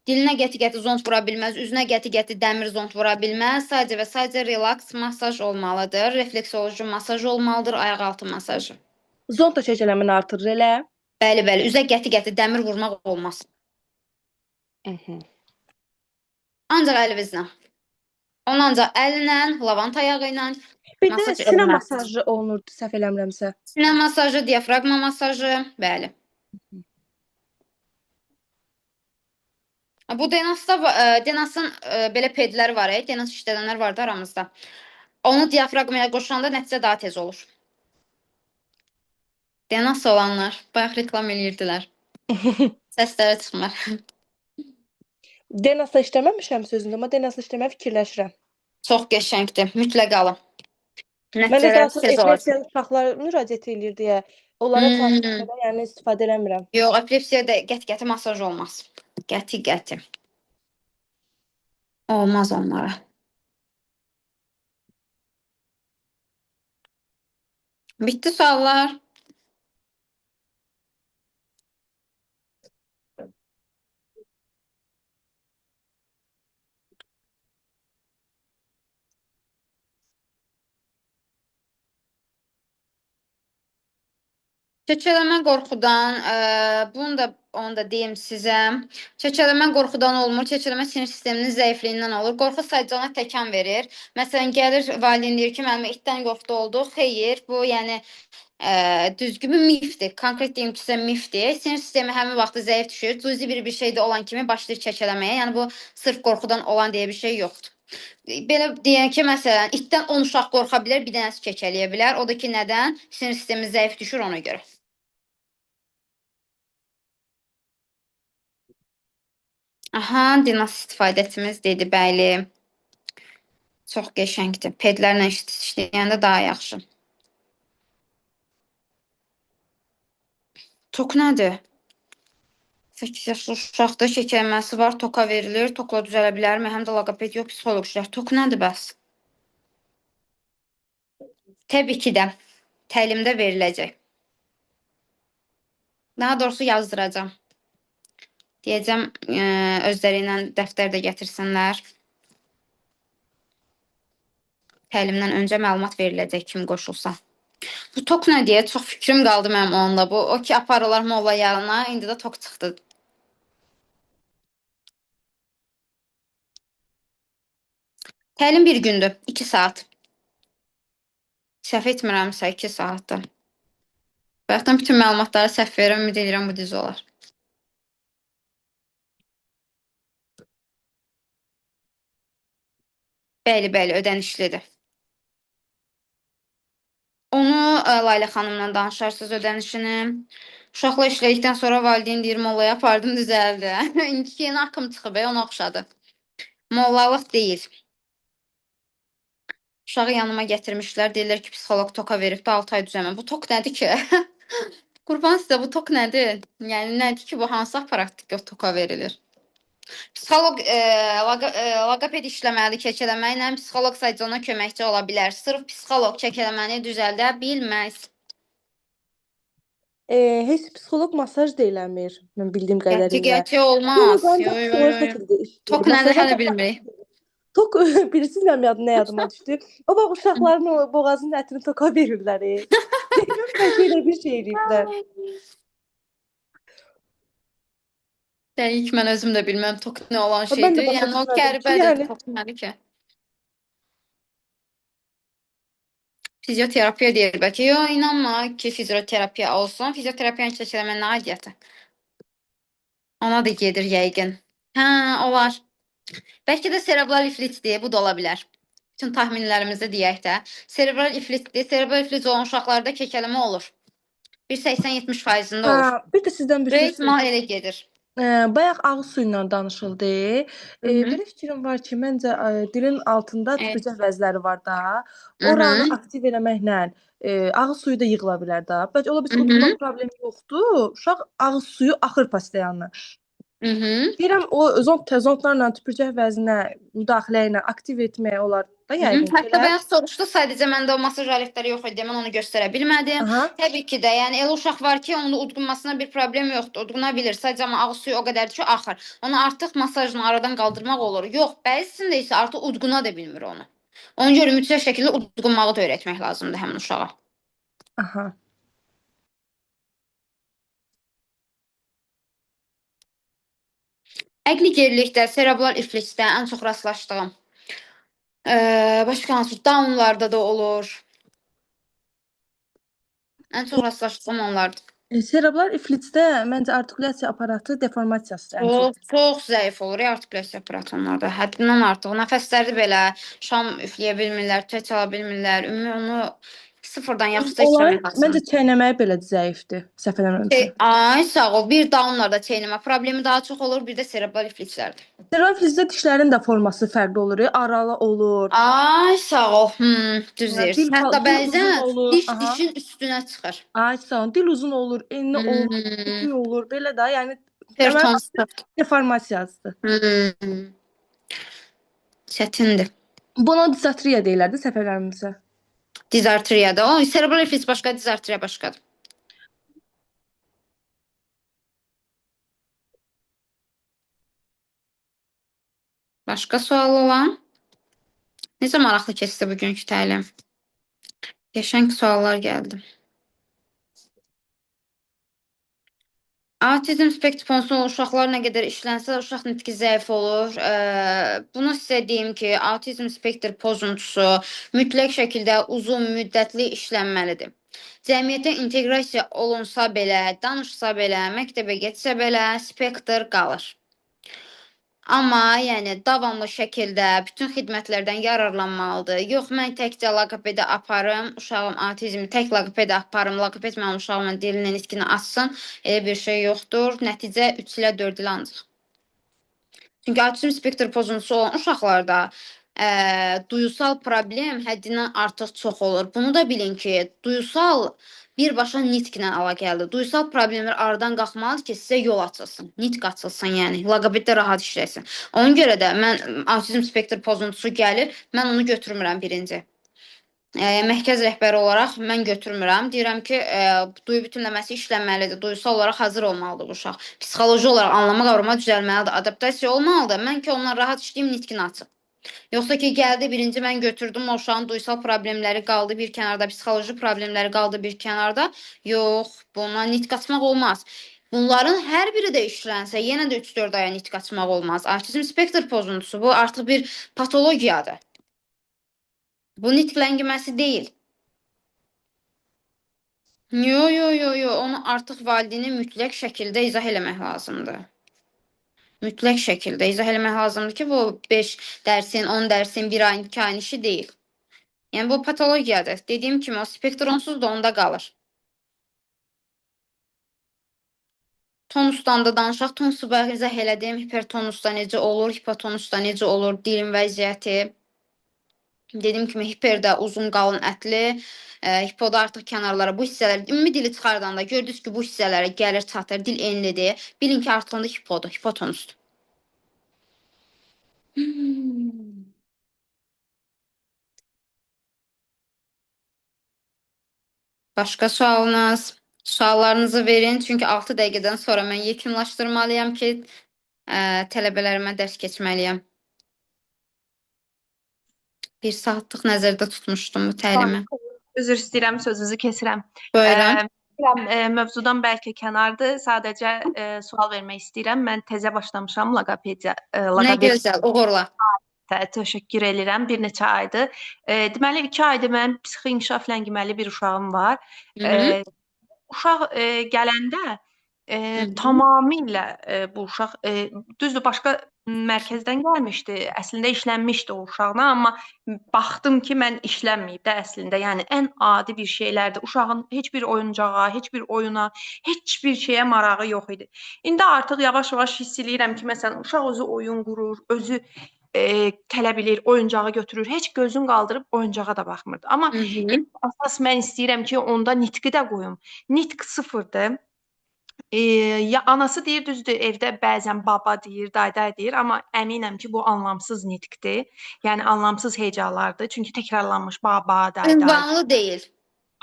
Dilinə qəti-qəti zond vura bilməz, üzünə qəti-qəti dəmir zond vura bilməz. Sadəcə və sadəcə relaks masaj olmalıdır. Refleksoloji masaj olmalıdır, ayaqaltı masajı. Zond da kekələməni artırır elə. Bəli, bəli, üzə qəti-qəti dəmir vurmaq olmaz. Ancaq əlinizlə. Onu ancaq əllə, lavanta yağı ilə Bir də masaj sinə eləmək. masajı olunurdu, səhv eləmirəmsə. Sinə masajı, diafraqma masajı, bəli. Bu Denasda Denasın belə pedləri var, Denas işlədənlər var da aramızda. Onu diafraqmaya qoşanda nəticə daha tez olur. Denas olanlar bayaq reklam eləyirdilər. Səsləri çıxmır. Denasla işləməmişəm sözündə, amma Denasla işləməyi fikirləşirəm. Çox qəşəngdir. Mütləq alın. Mən də Nəticələr daha çox tez olacaq. epilepsiyalı uşaqlar müraciət eləyir deyə onlara çalışanda yəni istifadə eləmirəm. Yox, epilepsiyada qəti-qəti masaj olmaz. Qəti-qəti. Olmaz onlara. Bitdi suallar. Çəkələmə qorxudan, bunu da onu da deyim sizə. Çəkələmə qorxudan olmur. Çəkələmə sinir sisteminin zəifliyindən olur. Qorxu sadəcə ona təkan verir. Məsələn, gəlir valideyn deyir ki, müəllimə itdən qorxdu oldu. Xeyr, bu yəni düzgün bir mifdir. Konkret deyim ki, sizə mifdir. Sinir sistemi həmin vaxtı zəif düşür. Cüzi bir şey də olan kimi başlayır çəkələməyə. Yəni bu sırf qorxudan olan deyə bir şey yoxdur. Belə deyən ki, məsələn, itdən 10 uşaq qorxa bilər, bir dənəsi kəkələyə bilər. O da ki, nədən? Sinir sistemi zəif düşür ona görə. Aha, Dinas istifadətimiz dedi, bəli. Çox qəşəngdir. Pedlərlə işləyəndə daha yaxşı. Tok nədir? 8 yaşlı uşaqda şəkərməsi var, toka verilir, tokla düzələ bilərmi? Həm də loqoped yox, psixoloq işlər. Tok nədir bəs? Təbii ki də təlimdə veriləcək. Daha doğrusu yazdıracağam. Deyəcəm, özləri ilə dəftər də gətirsinlər. Təlimdən öncə məlumat veriləcək kim qoşulsa. Bu tok nə deyə çox fikrim qaldı mənim onunla. Bu o ki aparırlar molla yanına, indi də tok çıxdı. Təlim bir gündür, 2 saat. Səhv etmirəmsə 2 saatdır. Bayaqdan bütün məlumatları səhv verirəm, ümid edirəm bu düz olar. Bəli, bəli, ödənişlidir. Onu Layla xanımla danışarsınız ödənişini. Uşaqla işlədikdən sonra valideyn deyir, mollaya apardım, düzəldi. İndiki yeni akım çıxıb, ona oxşadı. Mollalıq deyil. Uşağı yanıma gətirmişlər, deyirlər ki, psixoloq toka verib də 6 ay düzəlmə. Bu tok nədir ki? Qurban sizə, bu tok nədir? Yəni, nədir ki, bu hansı aparatdır ki, o toka verilir? Psixoloq, loqoped işləməlidir kəkələməklə, psixoloq sadəcə ona köməkçi ola bilər. Sırf psixoloq kəkələməni düzəldə bilməz. Heç psixoloq masaj da eləmir, mən bildiyim qədərilə. Qəti-qəti olmaz. Psixoloq Yo, yo, psixoloji yo, yo. şəkildə işləyir. Tok nədir Masaja hələ da bilmirik. Tok bilirsiniz mənim yadım nə yadıma düşdü? O bax uşaqların o boğazının ətini toka verirlər. Deyirəm bəlkə elə bir şey eləyiblər. Dəqiq mən özüm də bilməm tok nə olan Mən də şeydir. başa Yəni o düşmədim ki, qəribədir, yəni tok nədir ki? Fizioterapiya deyir bəlkə. Yo, inanma ki, fizioterapiya olsun. Fizioterapiyanı kəkələmə nə aidiyyəti? Ona da gedir yəqin. Hə, olar. Bəlkə də serebral iflicdir, bu da ola bilər. Bütün təxminlərimizi deyək də. Serebral iflicdir. Serebral iflic olan uşaqlarda kəkələmə olur. Bir 80-70 faizində Hə, olur. bir də sizdən bir Böyük söz ehtimal elə gedir. Bayaq ağız suyu ilə danışıldı. Belə fikrim var ki, məncə dilin altında tüpürcək vəzləri var da. Oranı aktiv eləməklə ağız suyu da yığıla bilər da. Bəlkə ola bilsin udqunma problemi yoxdur. Uşaq ağız suyu axır postoyanlı. Deyirəm o zondlarla tüpürcək vəzinə müdaxilə ilə aktiv etmək olar da yəqin ki, Hətta bayaq soruşdu, sadəcə məndə o masaj aletləri yox idi, mən onu göstərə bilmədim. Aha. Təbii ki də, yəni elə uşaq var ki, onun udqunmasına bir problem yoxdur, udquna bilir. Sadəcə amma ağız suyu o qədərdir ki, axır. Onu artıq masajla aradan qaldırmaq olur. Yox, bəzisində isə artıq udquna da bilmir onu. Ona görə mütləq şəkildə udqunmağı da öyrətmək lazımdır həmin uşağa. Aha. Əqli gerilikdə, serebral iflicdə ən çox rastlaşdığım. Başqa hansı? Downlarda da olur. Ən çox rastlaşdığım onlardır. Serebral iflicdə məncə artikulyasiya aparatı deformasiyasıdır ən çox. Çox, çox zəif olur artikulyasiya aparatı onlarda. Həddindən artıq. Nəfəsləri belə şam üfləyə bilmirlər, tütə çala bilmirlər. Ümumi onu sıfırdan yaxşıca Onların işləmək lazımdır. məncə çeynəməyi belə zəifdir, səhv eləmirəmsə. Ay, sağ ol. Bir downlarda çeynəmə problemi daha çox olur, bir də serebral ifliclərdə. Serebral iflicdə dişlərin də forması fərqli olur, aralı olur. Ay, sağ ol. Düz deyirsən. Hətta bəzən olur. diş dişin üstünə çıxır. Ay, sağ ol. Dil uzun olur, enli olur, küçük olur. Belə də, yəni deformasiyasıdır. Çətindir. Buna dizartriya deyirlər də, səhv eləmirəmsə. Dizartriyada. O, serebral iflic başqa, dizartriya başqadır. Başqa sual olan? Necə maraqlı keçdi bugünkü təlim? Qəşəng suallar gəldi. Autizm spektr pozuntusu olan uşaqlar nə qədər işlənsə, uşaq nitqi zəif olur. Bunu sizə deyim ki, autizm spektr pozuntusu mütləq şəkildə uzun müddətli işlənməlidir. Cəmiyyətə inteqrasiya olunsa belə, danışsa belə, məktəbə getsə belə, spektr qalır. Amma yəni davamlı şəkildə bütün xidmətlərdən yararlanmalıdır. Yox, mən təkcə loqopedə aparım, uşağım autizmi tək loqopedə aparım, loqoped mənim uşağımın dilini, nitqini açsın. Elə bir şey yoxdur. Nəticə 3 ilə 4 il ancaq. Çünki autizm spektr pozuntusu olan uşaqlarda duyusal problem həddindən artıq çox olur. Bunu da bilin ki, duyusal birbaşa nitqlə əlaqəlidir. Duyusal problemlər aradan qalxmalıdır ki, sizə yol açılsın, nitq açılsın, yəni loqopeddə rahat işləsin. Ona görə də mən autizm spektr pozuntusu gəlir, mən onu götürmürəm birinci. Mərkəz rəhbəri olaraq mən götürmürəm. Deyirəm ki, duyu bütünləməsi işlənməlidir. Duyusal olaraq hazır olmalıdır bu uşaq. Psixoloji olaraq anlama qavrama düzəlməlidir, adaptasiya olmalıdır. Mən ki, ondan rahat işləyim, nitqini açım. Yoxsa ki, gəldi birinci mən götürdüm, o uşağın duyusal problemləri qaldı bir kənarda, psixoloji problemləri qaldı bir kənarda. Yox, buna nitq açmaq olmaz. Bunların hər biri də işlənsə, yenə də 3-4 aya nitq açmaq olmaz. Autizm spektr pozuntusu bu artıq bir patologiyadır. Bu nitq ləngiməsi deyil. Yo, yo, yo, yo, onu artıq valideyni mütləq şəkildə izah eləmək lazımdır. Mütləq şəkildə izah eləmək lazımdır ki, bu 5 dərsin, 10 dərsin, 1 ayın, 2 ayın işi deyil. Yəni bu patologiyadır. Dediyim kimi o spektr onsuz da onda qalır. Tonusdan da danışaq. Tonusu bayaq izah elədim. Hipertonusda necə olur, hipotonusda necə olur, dilin vəziyyəti. Dediyim kimi hiperdə uzun qalın ətli, hipoda artıq kənarlara bu hissələr, ümumi dili çıxardanda gördünüz ki, bu hissələrə gəlir, çatır, dil enlidir. Bilin ki, artıq onda hipodur, hipotonusdur. Başqa sualınız? Suallarınızı verin, çünki 6 dəqiqədən sonra mən yekunlaşdırmalıyam ki, tələbələrimə dərs keçməliyəm. Bir saatlıq nəzərdə tutmuşdum bu təlimi. Üzr istəyirəm, sözünüzü kesirəm. Buyurun. Mövzudan bəlkə kənardır. Sadəcə sual vermək istəyirəm. Mən təzə başlamışam loqopediya, Nə gözəl, uğurlar. Təşəkkür edirəm. Bir neçə aydır. Deməli 2 aydır mənim psixi inkişaf ləngiməli bir uşağım var. Uşaq gələndə tamamilə bu uşaq düzdür başqa mərkəzdən gəlmişdi. Əslində işlənmişdi o uşaqla, amma baxdım ki, mən işlənməyib də əslində. Yəni ən adi bir şeylərdir. Uşağın heç bir oyuncağa, heç bir oyuna, heç bir şeyə marağı yox idi. İndi artıq yavaş-yavaş hiss eləyirəm ki, məsələn, uşaq özü oyun qurur, özü tələb eləyir, oyuncağı götürür. Heç gözün qaldırıb oyuncağa da baxmırdı. Amma əsas mən istəyirəm ki, onda nitqi də qoyum. Nitq sıfırdır. Ya anası deyir, düzdür, evdə bəzən baba deyir, dayday deyir, amma əminəm ki, bu anlamsız nitqdir. Yəni anlamsız hecalardır. Çünki təkrarlanmış baba, dayday. Ünvanlı deyil.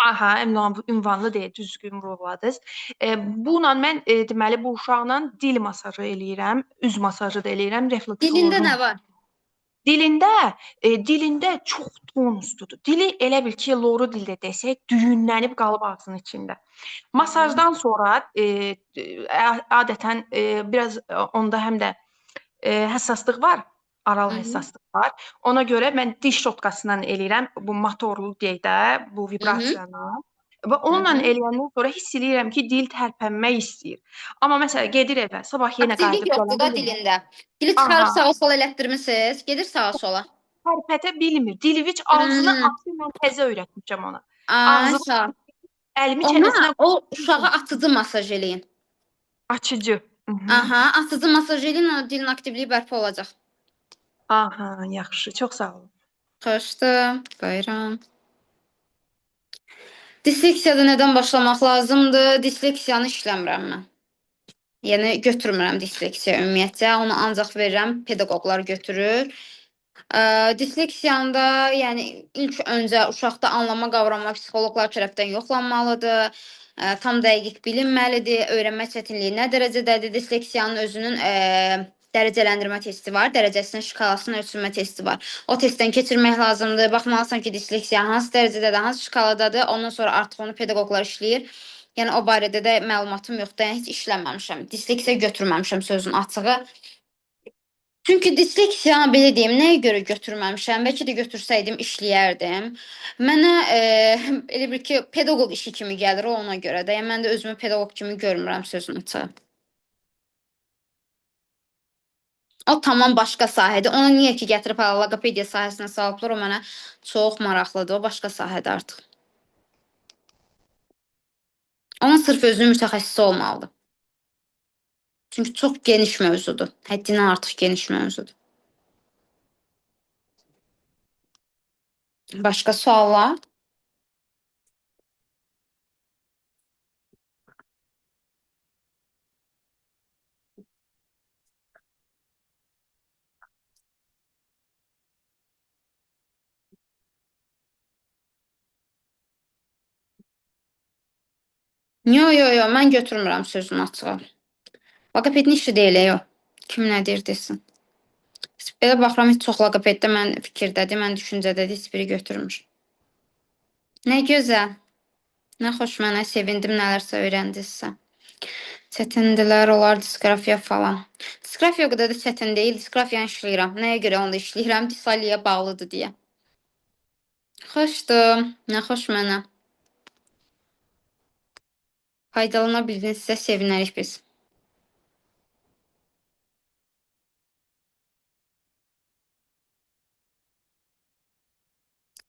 Aha, ünvanlı deyil, düzgün vurğuladınız. Bununla mən deməli bu uşaqla dil masajı eləyirəm, üz masajı da eləyirəm, refleksoloji. Dilində nə var? Dilində çox tonusludur. Dili elə bil ki, loru dildə desək, düyünlənib qalıb ağzının içində. Masajdan sonra adətən biraz onda həm də həssaslıq var, aral həssaslıq var. Ona görə mən diş şotkasından eləyirəm, bu motorlu deyək də, bu vibrasiyanı. Və onunla eləyəndən sonra hiss eləyirəm ki, dil tərpənmək istəyir. Amma məsələn, gedir evə, sabah yenə qayıdıb yoxdur da dilində. Dili çıxarıb sağa sola elətdirmisiniz, gedir sağa sola. Tərpətə bilmir. Dili ağzını açır, mən təzə öyrətmişəm ona. Ağzını, əlimi çənəsinə... O uşağa açıcı masaj eləyin. Açıcı. Aha, açıcı masaj eləyin, o dilin aktivliyi bərpa olacaq. Aha, yaxşı, çox sağ olun. Xoşdur, buyurun. Disleksiyada nədən başlamaq lazımdır? Disleksiyanı işləmirəm mən. Yəni götürmürəm disleksiya ümumiyyətcə. Onu ancaq verirəm, pedaqoqlar götürür. Disleksiyanda, yəni ilk öncə uşaqda anlama, qavrama psixoloqlar tərəfdən yoxlanmalıdır. Tam dəqiq bilinməlidir. Öyrənmə çətinliyi nə dərəcədədir? Disleksiyanın özünün dərəcələndirmə testi var, dərəcəsinin şkalasının ölçülmə testi var. O testdən keçirmək lazımdır. Baxmalısan ki, disleksiya hansı dərəcədədir, hansı şkaladadır. Ondan sonra artıq onu pedaqoqlar işləyir. Yəni o barədə də məlumatım yoxdur. Yəni heç işləməmişəm. Disleksiya götürməmişəm sözün açığı. Çünki disleksiya, belə deyim, nəyə görə götürməmişəm? Bəlkə də götürsəydim işləyərdim. Mənə elə bir ki, pedaqoq işi kimi gəlir o ona görə də. Yəni mən də özümü pedaqoq kimi görmürəm sözün açığı. O tamam başqa sahədir. Onu niyə ki gətirib hələ loqopediya sahəsinə salıblar, o mənə çox maraqlıdır. O başqa sahədir artıq. Onun sırf özünün mütəxəssisi olmalıdır. Çünki çox geniş mövzudur. Həddindən artıq geniş mövzudur. Başqa suallar? Yo, yo, yo, mən götürmürəm sözün açığı. Loqopedin işi deyil, yox. Kim nə deyir desin. Belə baxıram, heç çox loqopeddə mən fikirdədir, mən düşüncədədir, heç biri götürmür. Nə gözəl. Nə xoş mənə, sevindim nələrsə öyrəndinizsə. Çətindirlər, onlar disqrafiya falan. Disqrafiya o qədər də çətin deyil, disqrafiyanı işləyirəm. Nəyə görə onu da işləyirəm? Dislaliyə bağlıdır deyə. Xoşdur, nə xoş mənə. Faydalana bildinizsə sevinərik biz.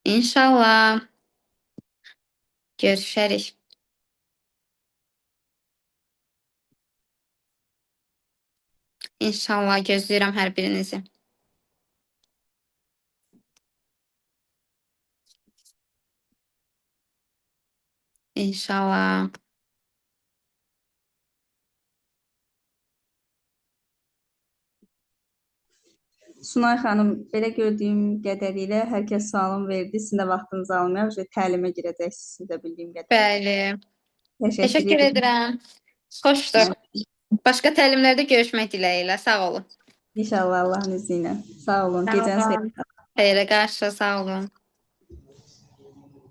İnşallah. Görüşərik. İnşallah gözləyirəm hər birinizi. İnşallah. Sunay xanım, belə gördüyüm qədərilə hər kəs sualını verdi. Sizin də vaxtınızı almayaq, təlimə girəcəksiniz siz də bildiyim qədərilə. Bəli. Təşəkkür edirəm. Xoşdur. Başqa təlimlərdə görüşmək diləyi ilə. Sağ olun. İnşallah Allahın izni ilə. Sağ olun. Gecəniz xeyir. Xeyrə qarşı, sağ olun.